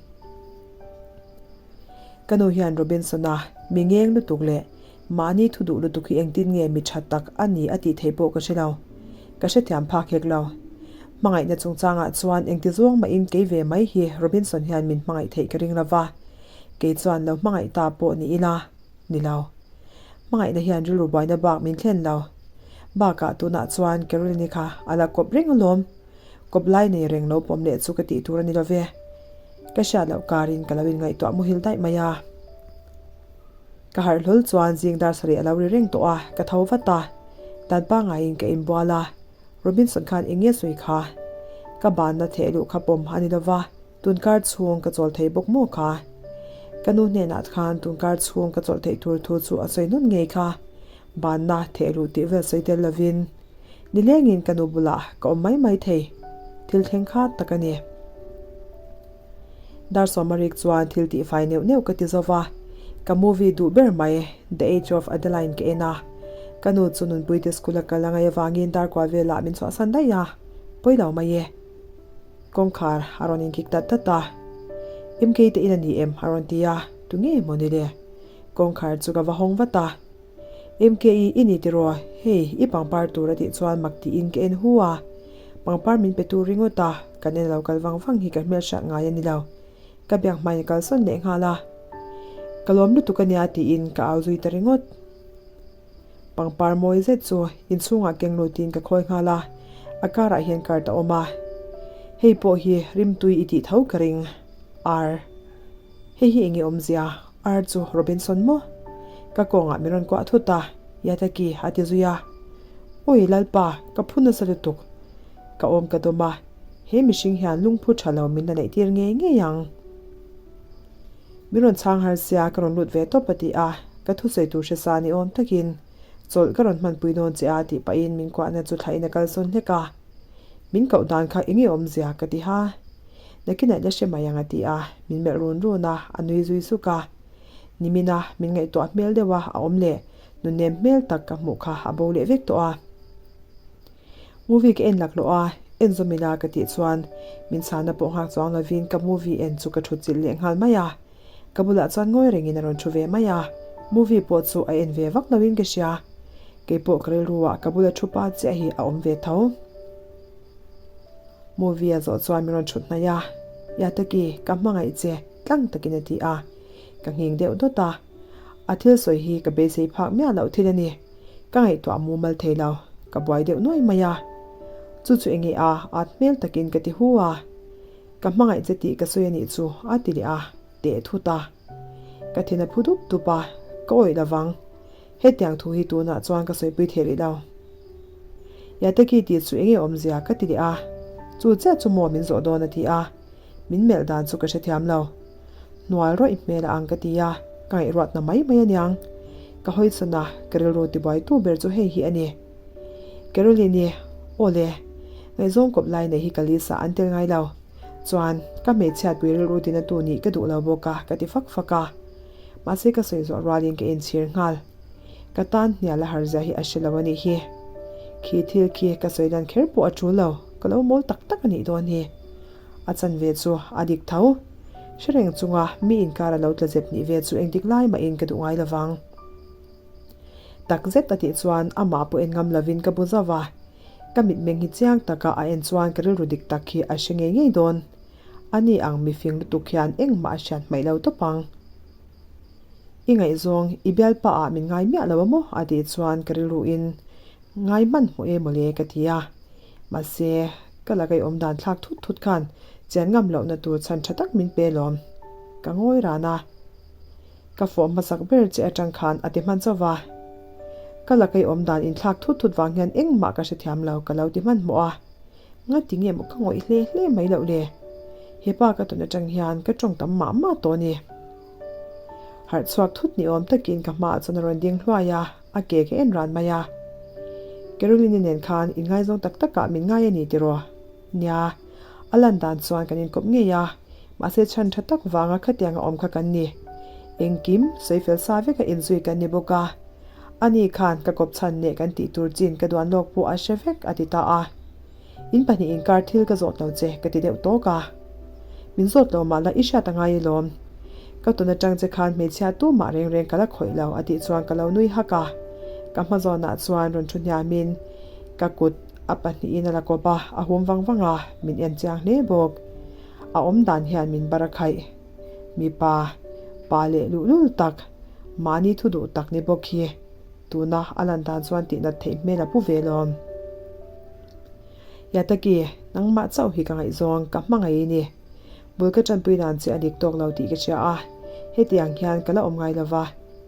Ka nu hian Robinson-a mi ngeng lutuk leh Mahni thu duh lutuk hi engtin nge mi tha tak a ni a tih theih pawh ka hre lo. Ka hrethiam phak hek lo. Hmangaihna chungchangah chuan engti zawng mahin kei ve mai hi Robinson hian min hmangaih theih ka ring lo va, kei chuan lo hmangaih ta pawh ni ila ni lo. Hmangaihna hian rilru buaina bak min thlen lo. Bakah tunah chuan Caroline-i kha a la kawp reng alawm. Kawp lai nei reng lo pawm leh chu ka tih tur a ni lo ve. Ka hriat loh karin ka lo inngaihtuah muhil daih mai a. Ka harh hlawl chuan zing dar sarih a lo ri reng tawh a, ka tho vat a. Dan pangaiin ka inbual a, Robinson khan eng nge sawi kha? Ka banna theh luh kha pawm a ni lo va, tunkar chhung ka chawl thei bawk maw kha? Ka nu hnenah khan tunkar chhung ka chawlh theih tur thu chu a sawi nawn ngei kha. Banna theh luh tih vel sawi tel lovin nilengin ka nu bulah ka awm mai mai thei. Thil thleng kha tak a ni. Dar Sawmarik chuan thil tihfai neuh neuh ka ti zo va, ka movie duh ber mai The Age of Adaline ka en a. Ka nu chu Nunpuite school a kal a ngaih avangin dar kual velah min chhuahsan daih a, pawi lo mai e. Kawngkhar a rawn inkik dat dat a, MK te in a ni em? a rawn ti a, tu nge maw ni le? Kawngkhar chu ka va hawng vat a. MKE i ni tiraw? Hei, i pangpar tur a tih chuan mak tiin ka en hu a. Pangpar min pe tur ringawt a, kan en lo kal vang vang hi ka hmelhriat ngai a ni lo. Ka biak hmain a kalsawn leh nghal a. Ka lawm lutuk a nia tiin ka au zui ta ringawt. Pangpar mawi zet chu inchhungah keng lutin ka khawi nghal a, a karah hian card a awm a. Hei pawh hi rimtui i tih tho ka ring. Ar. Hei hi enge awmzia? Ar chu Robinson maw? Ka kawngah min rawn kuah thut a, Yataki a ti zui a. Awi Lalpa, ka phu nasa lutuk. Ka awm ka dawm a, he mihring hian lungphu tha lo min la neih tir ngei ngei ang. Min rawn chhang har sia ka rawn lut ve tawp a ti a, ka thusawi tur hre sa ni awm takin chawlh ka rawn hmanpui dawn che a tih pahin min kuahna chu thlahin a kalsawn hlek a. Min koh dan kha enge awmzia ka ti ha. Nakinah la hre mai ang a ti a, min melh run run a, a nui zui suk a. Nimina min ngaihtuah hmel deuh a a awm leh nunem hmel tak ka hmuh kha a bo leh vek tawh a. Movie ka en laklawh a, en zawm ila ka tih chuan min chhana pawh nghak chuang lovin ka movie en chu ka thut chilh leh nghal mai a. Ka bulah chuan ngawi rengin a rawn thu ve mai a, movie pawh chu a en ve vak loin ka hria. Keipawh ka rilru ah ka bula thu pa chiah hi a awm ve tho. Movie a zawh chuan min rawn thut hnaih a, Yataki, ka hmangaih che, tlang takin a ti a. Ka nghing deuh dawt a. A thil sawi hi ka beisei phak miah loh thil a ni. Ka ngaihtuah mumal thei lo, ka buai deuh nuai mai a. Chu chu enge a, at hmel takin ka ti hu a. Ka hmangaih che tih ka sawi a nih chu, a ti leh a, teh thut a. Ka thin a phu dup dup a, ka awih lovang. Hetiang thu hi tunah chuan ka sawipui thei rih lo. Yataki tih chu enge awmzia ka ti leh a, chu chiah chu maw min zawh dawn a ti a, min melh dan chu ka hrethiam lo. Hnual rawih hmel a ang ka ti a, ka ngaihruatna mai mai aniang. Ka hawisawn a, ka rilru tibuaitu ber chu hei hi a ni. Caroline-i, Aw le, ngaihzawng kawp lai nei hi ka list ah an tel ngai lo. Chuan, ka hmeichhiatpui rilru tina tu nih ka duh lo bawk a, ka ti fak fak a. Mahse ka sawi zawh rualin ka inchhir nghal. Ka tan hnial a har zia hi a hre lo a nih hi. Khi thil khi ka sawi dan kher pawh a tul lo, ka lo mawl tak tak a nih dawn hi. A chanve chu a dik tho. Hre reng chunga mi inkar a lo tla zep nih ve chu engtik lai mahin ka duh ngai lovang. Tak zet a tih chuan amah pawh en ngam lovin ka bu zauh a. Ka mitmeng hi chiang taka a en chuan ka rilru dik tak hi a hre ngei ngei dawn. Ani ang mifing lutuk hian engmah a hriat hmaih lo tawp ang. I ngaihzawng, i bialpa ah min ngai miah lo a maw? a tih chuan ka rilruin ngai hmanhmawh e mawle ka ti a. Mahse, Ka laka i awm dan thlak thut thut khan chian ngam lohna tur chhan tha tak min pe lawm. Ka ngawi ran a. Ka fawh hmasak ber che atang khan a ti hman chauh va. Ka laka i awm dan inthlak thut thut vang hian engmah ka hrethiam lo ka lo ti hmanhmawh a. Ngati nge maw ka ngawih hle hle mai loh le? Hepa ka tawn atang hian ka tawng tam mah mah tawh a ni. Harh chhuak thut ni awm takin ka hmaah chuan a rawn ding hluai a, a ke ka en ran mai a. Caroline-i nen khan inngaizawng tak takah min ngai a ni tiraw? Nia, a lan dan chuan kan inkawp ngei a, mahse chhan tha tak vanga khatiang a awm kha kan ni. Engkim sawi fel sa veka inzui kan ni bawk a. Ani khan ka kawp chhan leh kan tih tur chin ka duan lawk pawh a hre vek a ti ta a. In pahnih inkar thil ka zawt lo che ka ti deuh tawk a. Min zawt lo mah la i hriat a ngai alawm. Ka tawn atang che khan hmeichhia tu mah reng reng ka la khawih lo a tih chuan ka lo nui hak a. Ka hma zawnah chuan rawn thu hniamin ka kut a pahnihin a la kawp a, a hum vang vang a, min en chiang hle bawk. A awm dan hian min bar a khaih. Mipa, pa leh luhlul tak, mahni thu duh tak ni bawk hi tuna a lan dan chuan tihnat theih hmel a pu ve lawm. Yataki, nangmah chauh hi ka ngaihzawng, ka hmangaih i ni. Bul ka tanpui dan che a dik tawk lo tih ka hria a, hetiang hian ka la awm ngai lo va,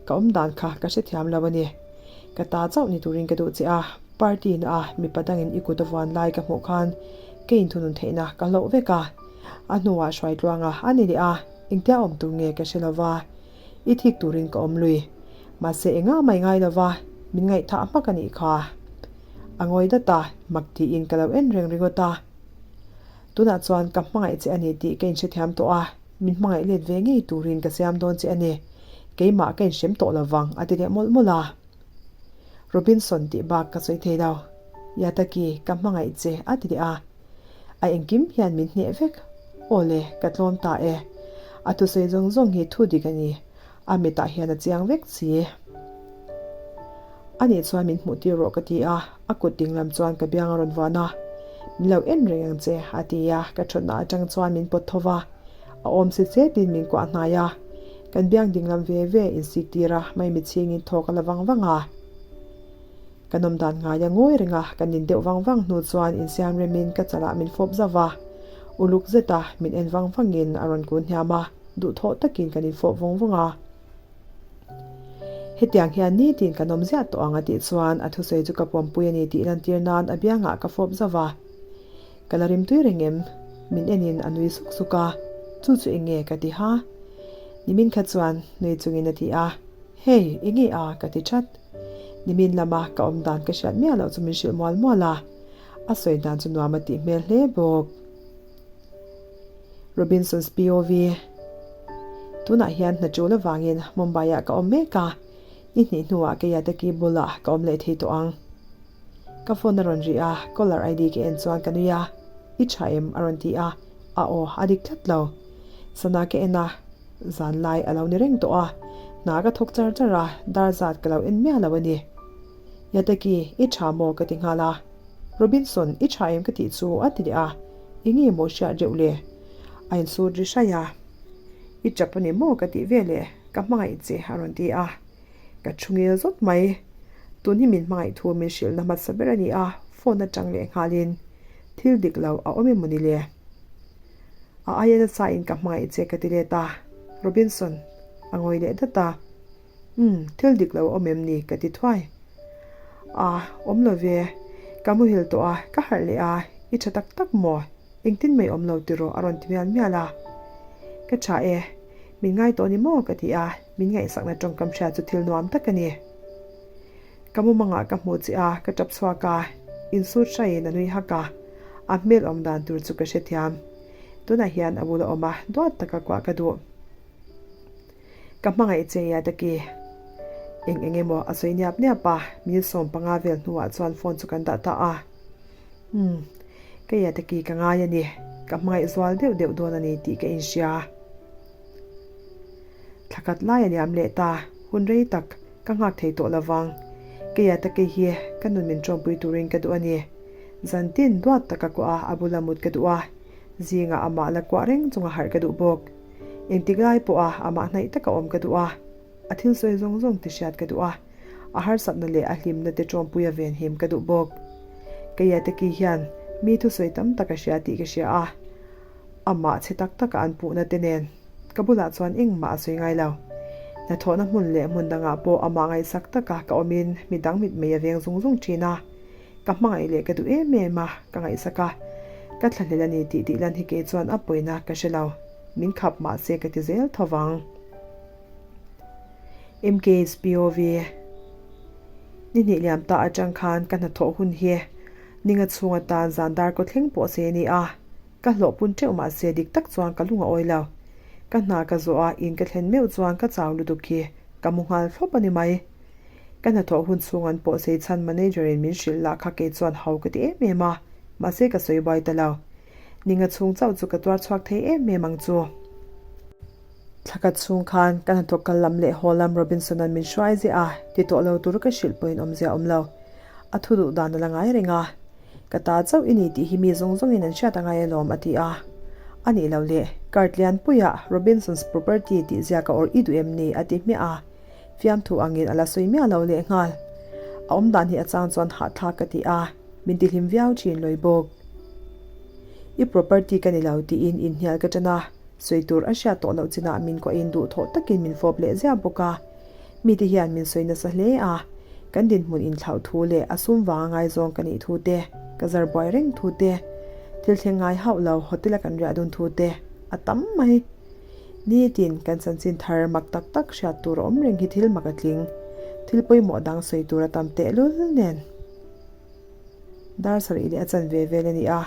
ka awm dan kha ka hrethiam lo a ni. Ka ta chauh ni turin ka duh che a, party na a mipa dangin i kut a vuan lai ka hmuh khan ka inthunun theihna ka hlauh vek a. A hnuah hruai tluanga a ni leh a, engtia awm tur nge ka hre lo va, i thik turin ka awm lui. Mahse engah mai ngai lo va, min ngaihthah hmak a nih kha. A ngawi dat a, mak tiin ka lo en reng ringawt a. Tunah chuan ka hmangaih che a ni tih ka inhrethiam tawh a, min hmangaih let ve ngei turin ka siam dawn che a ni. Keimah ka inhrem tawh lo vang a ti leh mawlh mawlh a. Robinson tih bak ka sawi thei lo. Yataki, ka hmangaih che a ti leh a. A engkim hian min hneh vek. Aw le, ka tlawm ta e. A thusawi zawng zawng hi thu dik a ni. A mitah hian a chiang vek si. Anih chuan min hmuh tir rawh ka ti a, a kut ding lam chuan ka biang a rawn vuan a. Min lo en reng ang che, a ti a, ka thutna atang chuan min pawt tho va. A awm si chetin min kuah hnai a. Kan biang ding lam ve ve insik tir a, maimichhingin thawk a la vang vang a. Ka nawm dan ngai a ngawi reng a, ka nin deuh vang vang hnu chuan insiam remin ka chalah min fawp zauh va. Uluk zeta min en vang vangin a rawn kun hniam a, duhthawh takin kan infawp vawng vawng a. Hetiang hian nitin kan awm ziah tawh ang a tih chuan a thusawi chu ka pawmpui a ni tih lantir nan a biangah ka fawp zauh va. Ka la rimtui reng em? Min enin a nui suk suk a, Chu chu eng nge ka ti ha? Nimin kha chuan nui chungin a ti a, Hei, eng nge a? ka ti that. Nimin lama ka awm dan ka hriat miah loh chu min hrilh mual mual a, a sawi dan chu nuam a tih hmel hle bawk. Robinson's POV Tunah hian hna tul avangin Mumbai-ah ka awm mek a, ni hnih hnuah Keyataki bulah ka awm leh thei tawh ang. Ka phone a rawn ri a, caller ID ka en chuan ka nui a, I tha em? a rawn ti a, a aw a dik tlat lo. Sana ka en a, zan lai a lo ni reng tawh a, hna ka thawk char char a, dar zat ka lo en miah lo a ni. Yataki, i tha maw? ka ti nghal a. Robinson, i tha em ka tih chu a ti leh a, i nge maw hriat reuh le? A insut ri hraih a, I tap a ni maw ka tih veleh ka hmangaih che a rawn ti a, ka thu ngil zawt mai. Tun hi min hmangaih thu min hrilhna hmasa ber a ni a, phone atang leh nghalin thil dik lo a awm emaw ni le? A aia nasa in ka hmangaih che ka ti let a, Robinson a ngawi leh dat a. Umm, thil dik lo a awm em ni? ka ti thuai. A, awm lo ve. Ka muhil tawh a, ka harh leh a, i tha tak tak maw? Engtin mai awm lo tiraw? a rawn ti mial mial a. Ka tha e, min ngai tawh ni maw? ka ti a, min ngaihsakna tawngkam hriat chu thil nuam tak a ni. Ka mumangah ka hmuh che a, ka tap chhuak a, insut hraiin a nui hak a, a hmel awm dan tur chu ka hrethiam. Tunah hian a bula awm a, duat taka kuah ka duh. Ka hmangaih che ia taki. Eng eng emaw a sawi niap niap a, min 15 vel hnuah chuan phone chu kan dah ta a. Umm, ka ia taki ka ngai a ni, ka hmangaih zual deuh deuh dawn a ni tih ka inhria. Thla khat lai a liam leh ta, hun rei tak ka nghak thei tawh lovang. Ka ia taki hi ka nun min tawmpui turin ka duh a ni. Zantin duat taka kuah a, a bula mut ka duh a, zingah amah la kuah reng chunga harh ka duh bawk. Engtik lai pawha amah hnaih taka awm ka duh a, a thil sawi zawng zawng te hriat ka duh a, a harsatna leh a hlimna te tawmpuia venhim ka duh bawk. Keia te ki hian Mi thusawi tam tak a hria tih ka hria a, amah chhe tak taka an puhna te nen ka bulah chuan engmah a sawi ngai lo. Hnathawhna hmun leh hmun dangah pawh amah ngaihsak taka ka awmin midang mitmei a veng zung zung thin a, ka hmangaih leh ka duh em em a, ka ngaihsak a, ka thlahlel a ni tih tih lan hi kei chuan a pawina ka hre lo, min khap mah se ka ti zel tho vang. MK's POV Ni hnih liam ta atang khan ka hnathawh hun hi ninga chhung atan zan dar kaw thleng pawh se a ni a, ka hlawh pun teuh mah se dik tak chuan ka lung a awi lo. Ka hna ka zawh a, in ka thlen meuh chuan ka chau lutuk hi ka mu nghal thlawp a ni mai. Ka hnathawh hun chhung an pawh sei chhan manager in min hrilh lah kha kei chuan ho ka ti em em a, mahse ka sawi buai ta lo. Ninga chhung chauh chu ka tuar chhuak thei em em ang chu. Thlakhat chhung khan ka hnathawk kal lam leh haw lam Robinson-a'n min hruai ziah a, ti tawh lo tur ka hrilh pawhin awmzia a awm lo. A thu duh dan a la ngai reng a. Ka ta chauh i ni tih hi mi zawng zawngin an hriat a ngai alawm a ti a. A nih loh le, card lianpuiah Robinson's Property tih ziak a awrh i duh em ni? a ti hmiah a. Fiamthu angin a la sawi miah lo lehnghal. A awmdan hi a chang chuan hahthlak ka ti a, min tihlim viau thin lawi bawk. I property ka ni lo tiin inhnial ka tan a, sawi tur a hriat tawh loh chinah min kuahin duhthawh takin min fawp leh ziah bawk a. Mite hian min sawi nasa hle a, kan dinhmun inthlauh thu leh a sum vanga ngaizawng ka nih thu te, ka zar buai reng thu te, thil thleng ngai hauh lo hotel a kan riah dun thu te a tam mai. Nitin kan chanchin thar mak tak tak hriat tur a awm reng hi thil mak a tling. Thil pawimawh dang sawi tur a tam tehlul nen. Dar sarih leh a chan ve vel a ni a,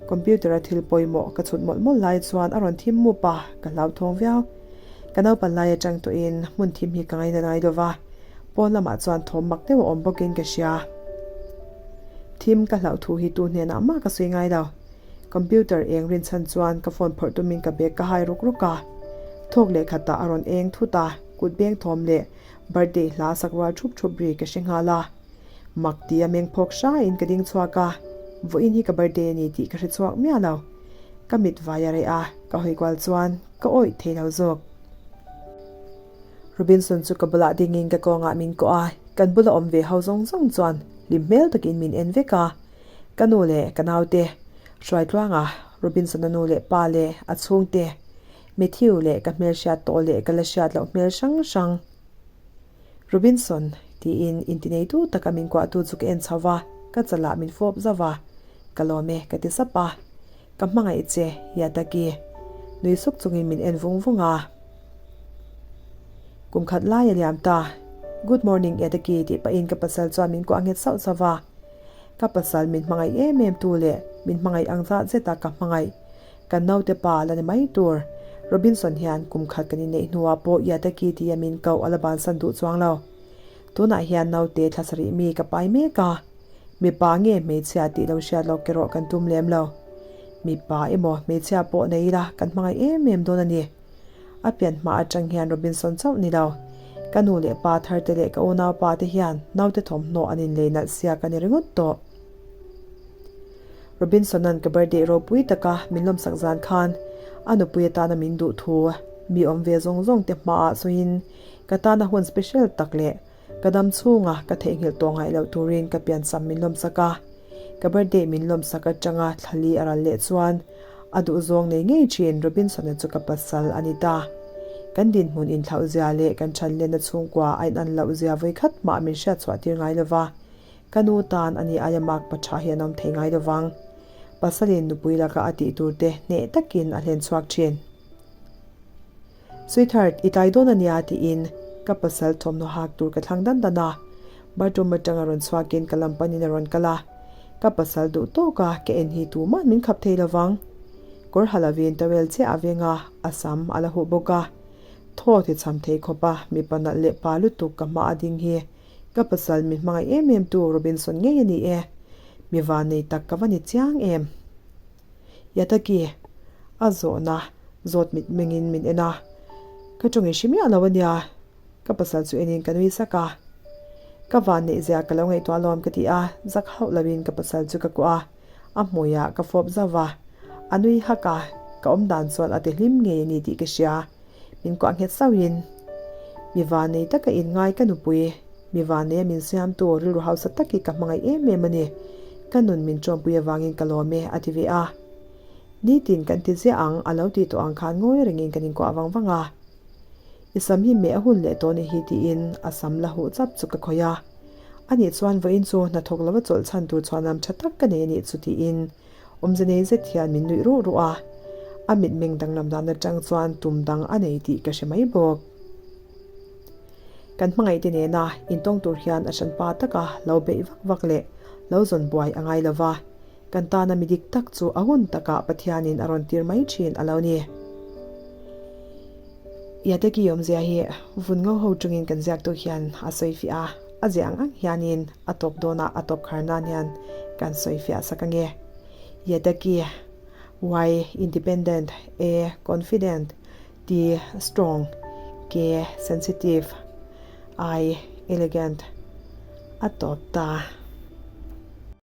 computer a thil pawimawh ka chhut mawlh mawlh lai chuan a rawn thim mup a, ka hlauthawng viau. Ka naupan lai atang tawhin hmun thim hi ka ngaina ngai lova, pawn lamah chuan thawm mak deuh a awm bawkin ka hria. Thim ka hlauh thu hi tu hnenah mah ka sawi ngai lo. Computer eng rinchhan chuan ka phone phawrh tumin ka bag ka hai ruk ruk a, thawk leh khatah a rawn eng thut a, kut beng thawm leh birthday hla sak rual thup thup ri ka hre nghal a. Mak ti a meng phawk hrain ka ding chhuak a, vawiin hi ka birthday a ni tih ka hre chhuak miah lo. Ka mit vai a reh a, ka hawi kual chuan ka awih thei lo zawk. Robinson chu ka bulah dingin ka kawngah min kawh a, kan bula awm ve ho zawng zawng chuan hlim hmel takin min en vek a. Ka nu leh ka naute, Hruaitluanga, Robinson-a nu leh pa leh a chhungte, Matthew leh ka hmelhriat tawh leh ka la hriat loh hmel hrang hrang. Robinson, tiin intineitu taka min kuahtu chu ka en chho va, ka chalah min fawp zauh va. Ka lawm e, ka ti sap a. Ka hmangaih che, Yataki. Nui suk chungin min en vung vung a. Kum khat lai a liam ta. Good morning, Yataki, tih pahin ka pasal chuan min kuah nghet sauh sauh va. Ka pasal min hmangaih em em tu leh min hmangaih ang zat zeta ka hmangaih. Kan naute pa la ni mai tur. Robinson hian kum khat kan inneih hnuah pawh Yataki tia min koh a la bansan duh chuang lo. Tunah hian naute thla sarih mi ka pai mek a. Mipa nge hmeichhia tih lo hriat lawk erawh kan tum lem lo. Mipa emaw hmeichhia pawh nei ila kan hmangaih em em dawn a ni. A pian hma atang hian Robinson chauh ni lo. Ka nu leh pa thar te leh ka unaupa te hian naute thawmhnaw an inlei nalh siak a ni ringawt tawh. Robinson-a'n ka birthday ropui taka min lawmsak zan khan a nupui atana min duh thu mi awm ve zawng zawng te hmaah sawiin ka tana hun special tak leh ka dam chhunga ka theihnghilh tawh ngaih loh turin ka piancham min lawmsak a. Ka birthday min lawmsak atanga thlali a ral leh chuan a duhzawng nei ngei thin Robinson-a chu ka pasal a ni ta. Kan dinhmun inthlauh zia leh kan thanlenna chhungkua a inan loh zia vawikhat mah min hriatchhuah tir ngai lova. Ka nu tan a ni aia mak pa tha hi an awm thei ngai lovang. Pasalin nupui laka a tih tur te hneh takin a hlen chhuak thin. Sweetheart, i tlai dawn a nia tiin ka pasal thawmhnaw hak tur ka thlang dan dan a. Bathroom atanga rawn chhuakin ka lam panin a rawn kal a. Ka pasal duh tawk a, ka en hi tuman min khap thei lovang. Kawr ha lovin towel chiah a veng a, a sam a la huh bawk a. Thaw ti cham thei khawp a, mipa nalh leh pa lutuk ka hma a ding hi Ka pasal mi hmangaih em em tu Robinson ngei a ni e. Mi van nei tak ka va ni chiang em. Yataki, a zawhna zawt mit mengin min en a. Ka tawng i hre miah lo a nia. Ka pasal chu enin ka nui sak a. Ka van neih zia ka lo ngaihtuah alawm ka ti a, zak hauh loin ka pasal chu ka kuah a. A hmuiah ka fawp zauh a. A nui hak a, ka awmdan chuan a ti hlim ngei a ni tih ka hria. Min kuah nghet sauhin, Mi vanei taka inngai ka nupui, mi vaneia min siamtu rilru hausa tak hi ka hmangaih em em a ni. Ka nun min ṭawmpui avangin ka lawm e, a ti ve a. Nitin kan ti ziah ang, a lo tih tawh ang khan ngawi rengin kan inkuah vang vang a. I sam hi meh a hun leh tawh nih hi tiin a sam la huh chap chu ka khawih a. Anih chuan vawiin chu hnathawk lova chawlh chhan tur chhuanam tha tak ka nei anih chu tiin awmze nei zet hian min nuih ruh ruh a. A mitmeng danglam dan atang chuan tum dang a nei tih ka hre mai bawk. Kan hmangaihte nena intawng tur hian a hranpa taka lo beih vak vak leh lo zawn buai a ngai lova. Kan tana mi dik tak chu a hun takah Pathianin a rawn tir mai thin a lo ni. Iateki awmzia hi vun ngo ho tungin kan ziaktu hian a sawifiah a, a ziah ang ang hianin a tawp dawnah a tawp khar nan hian kan sawifiah sak ange. Iateki, Y, Independent, A, Confident, T, Strong, K, Sensitive, I, Elegant a tawp ta.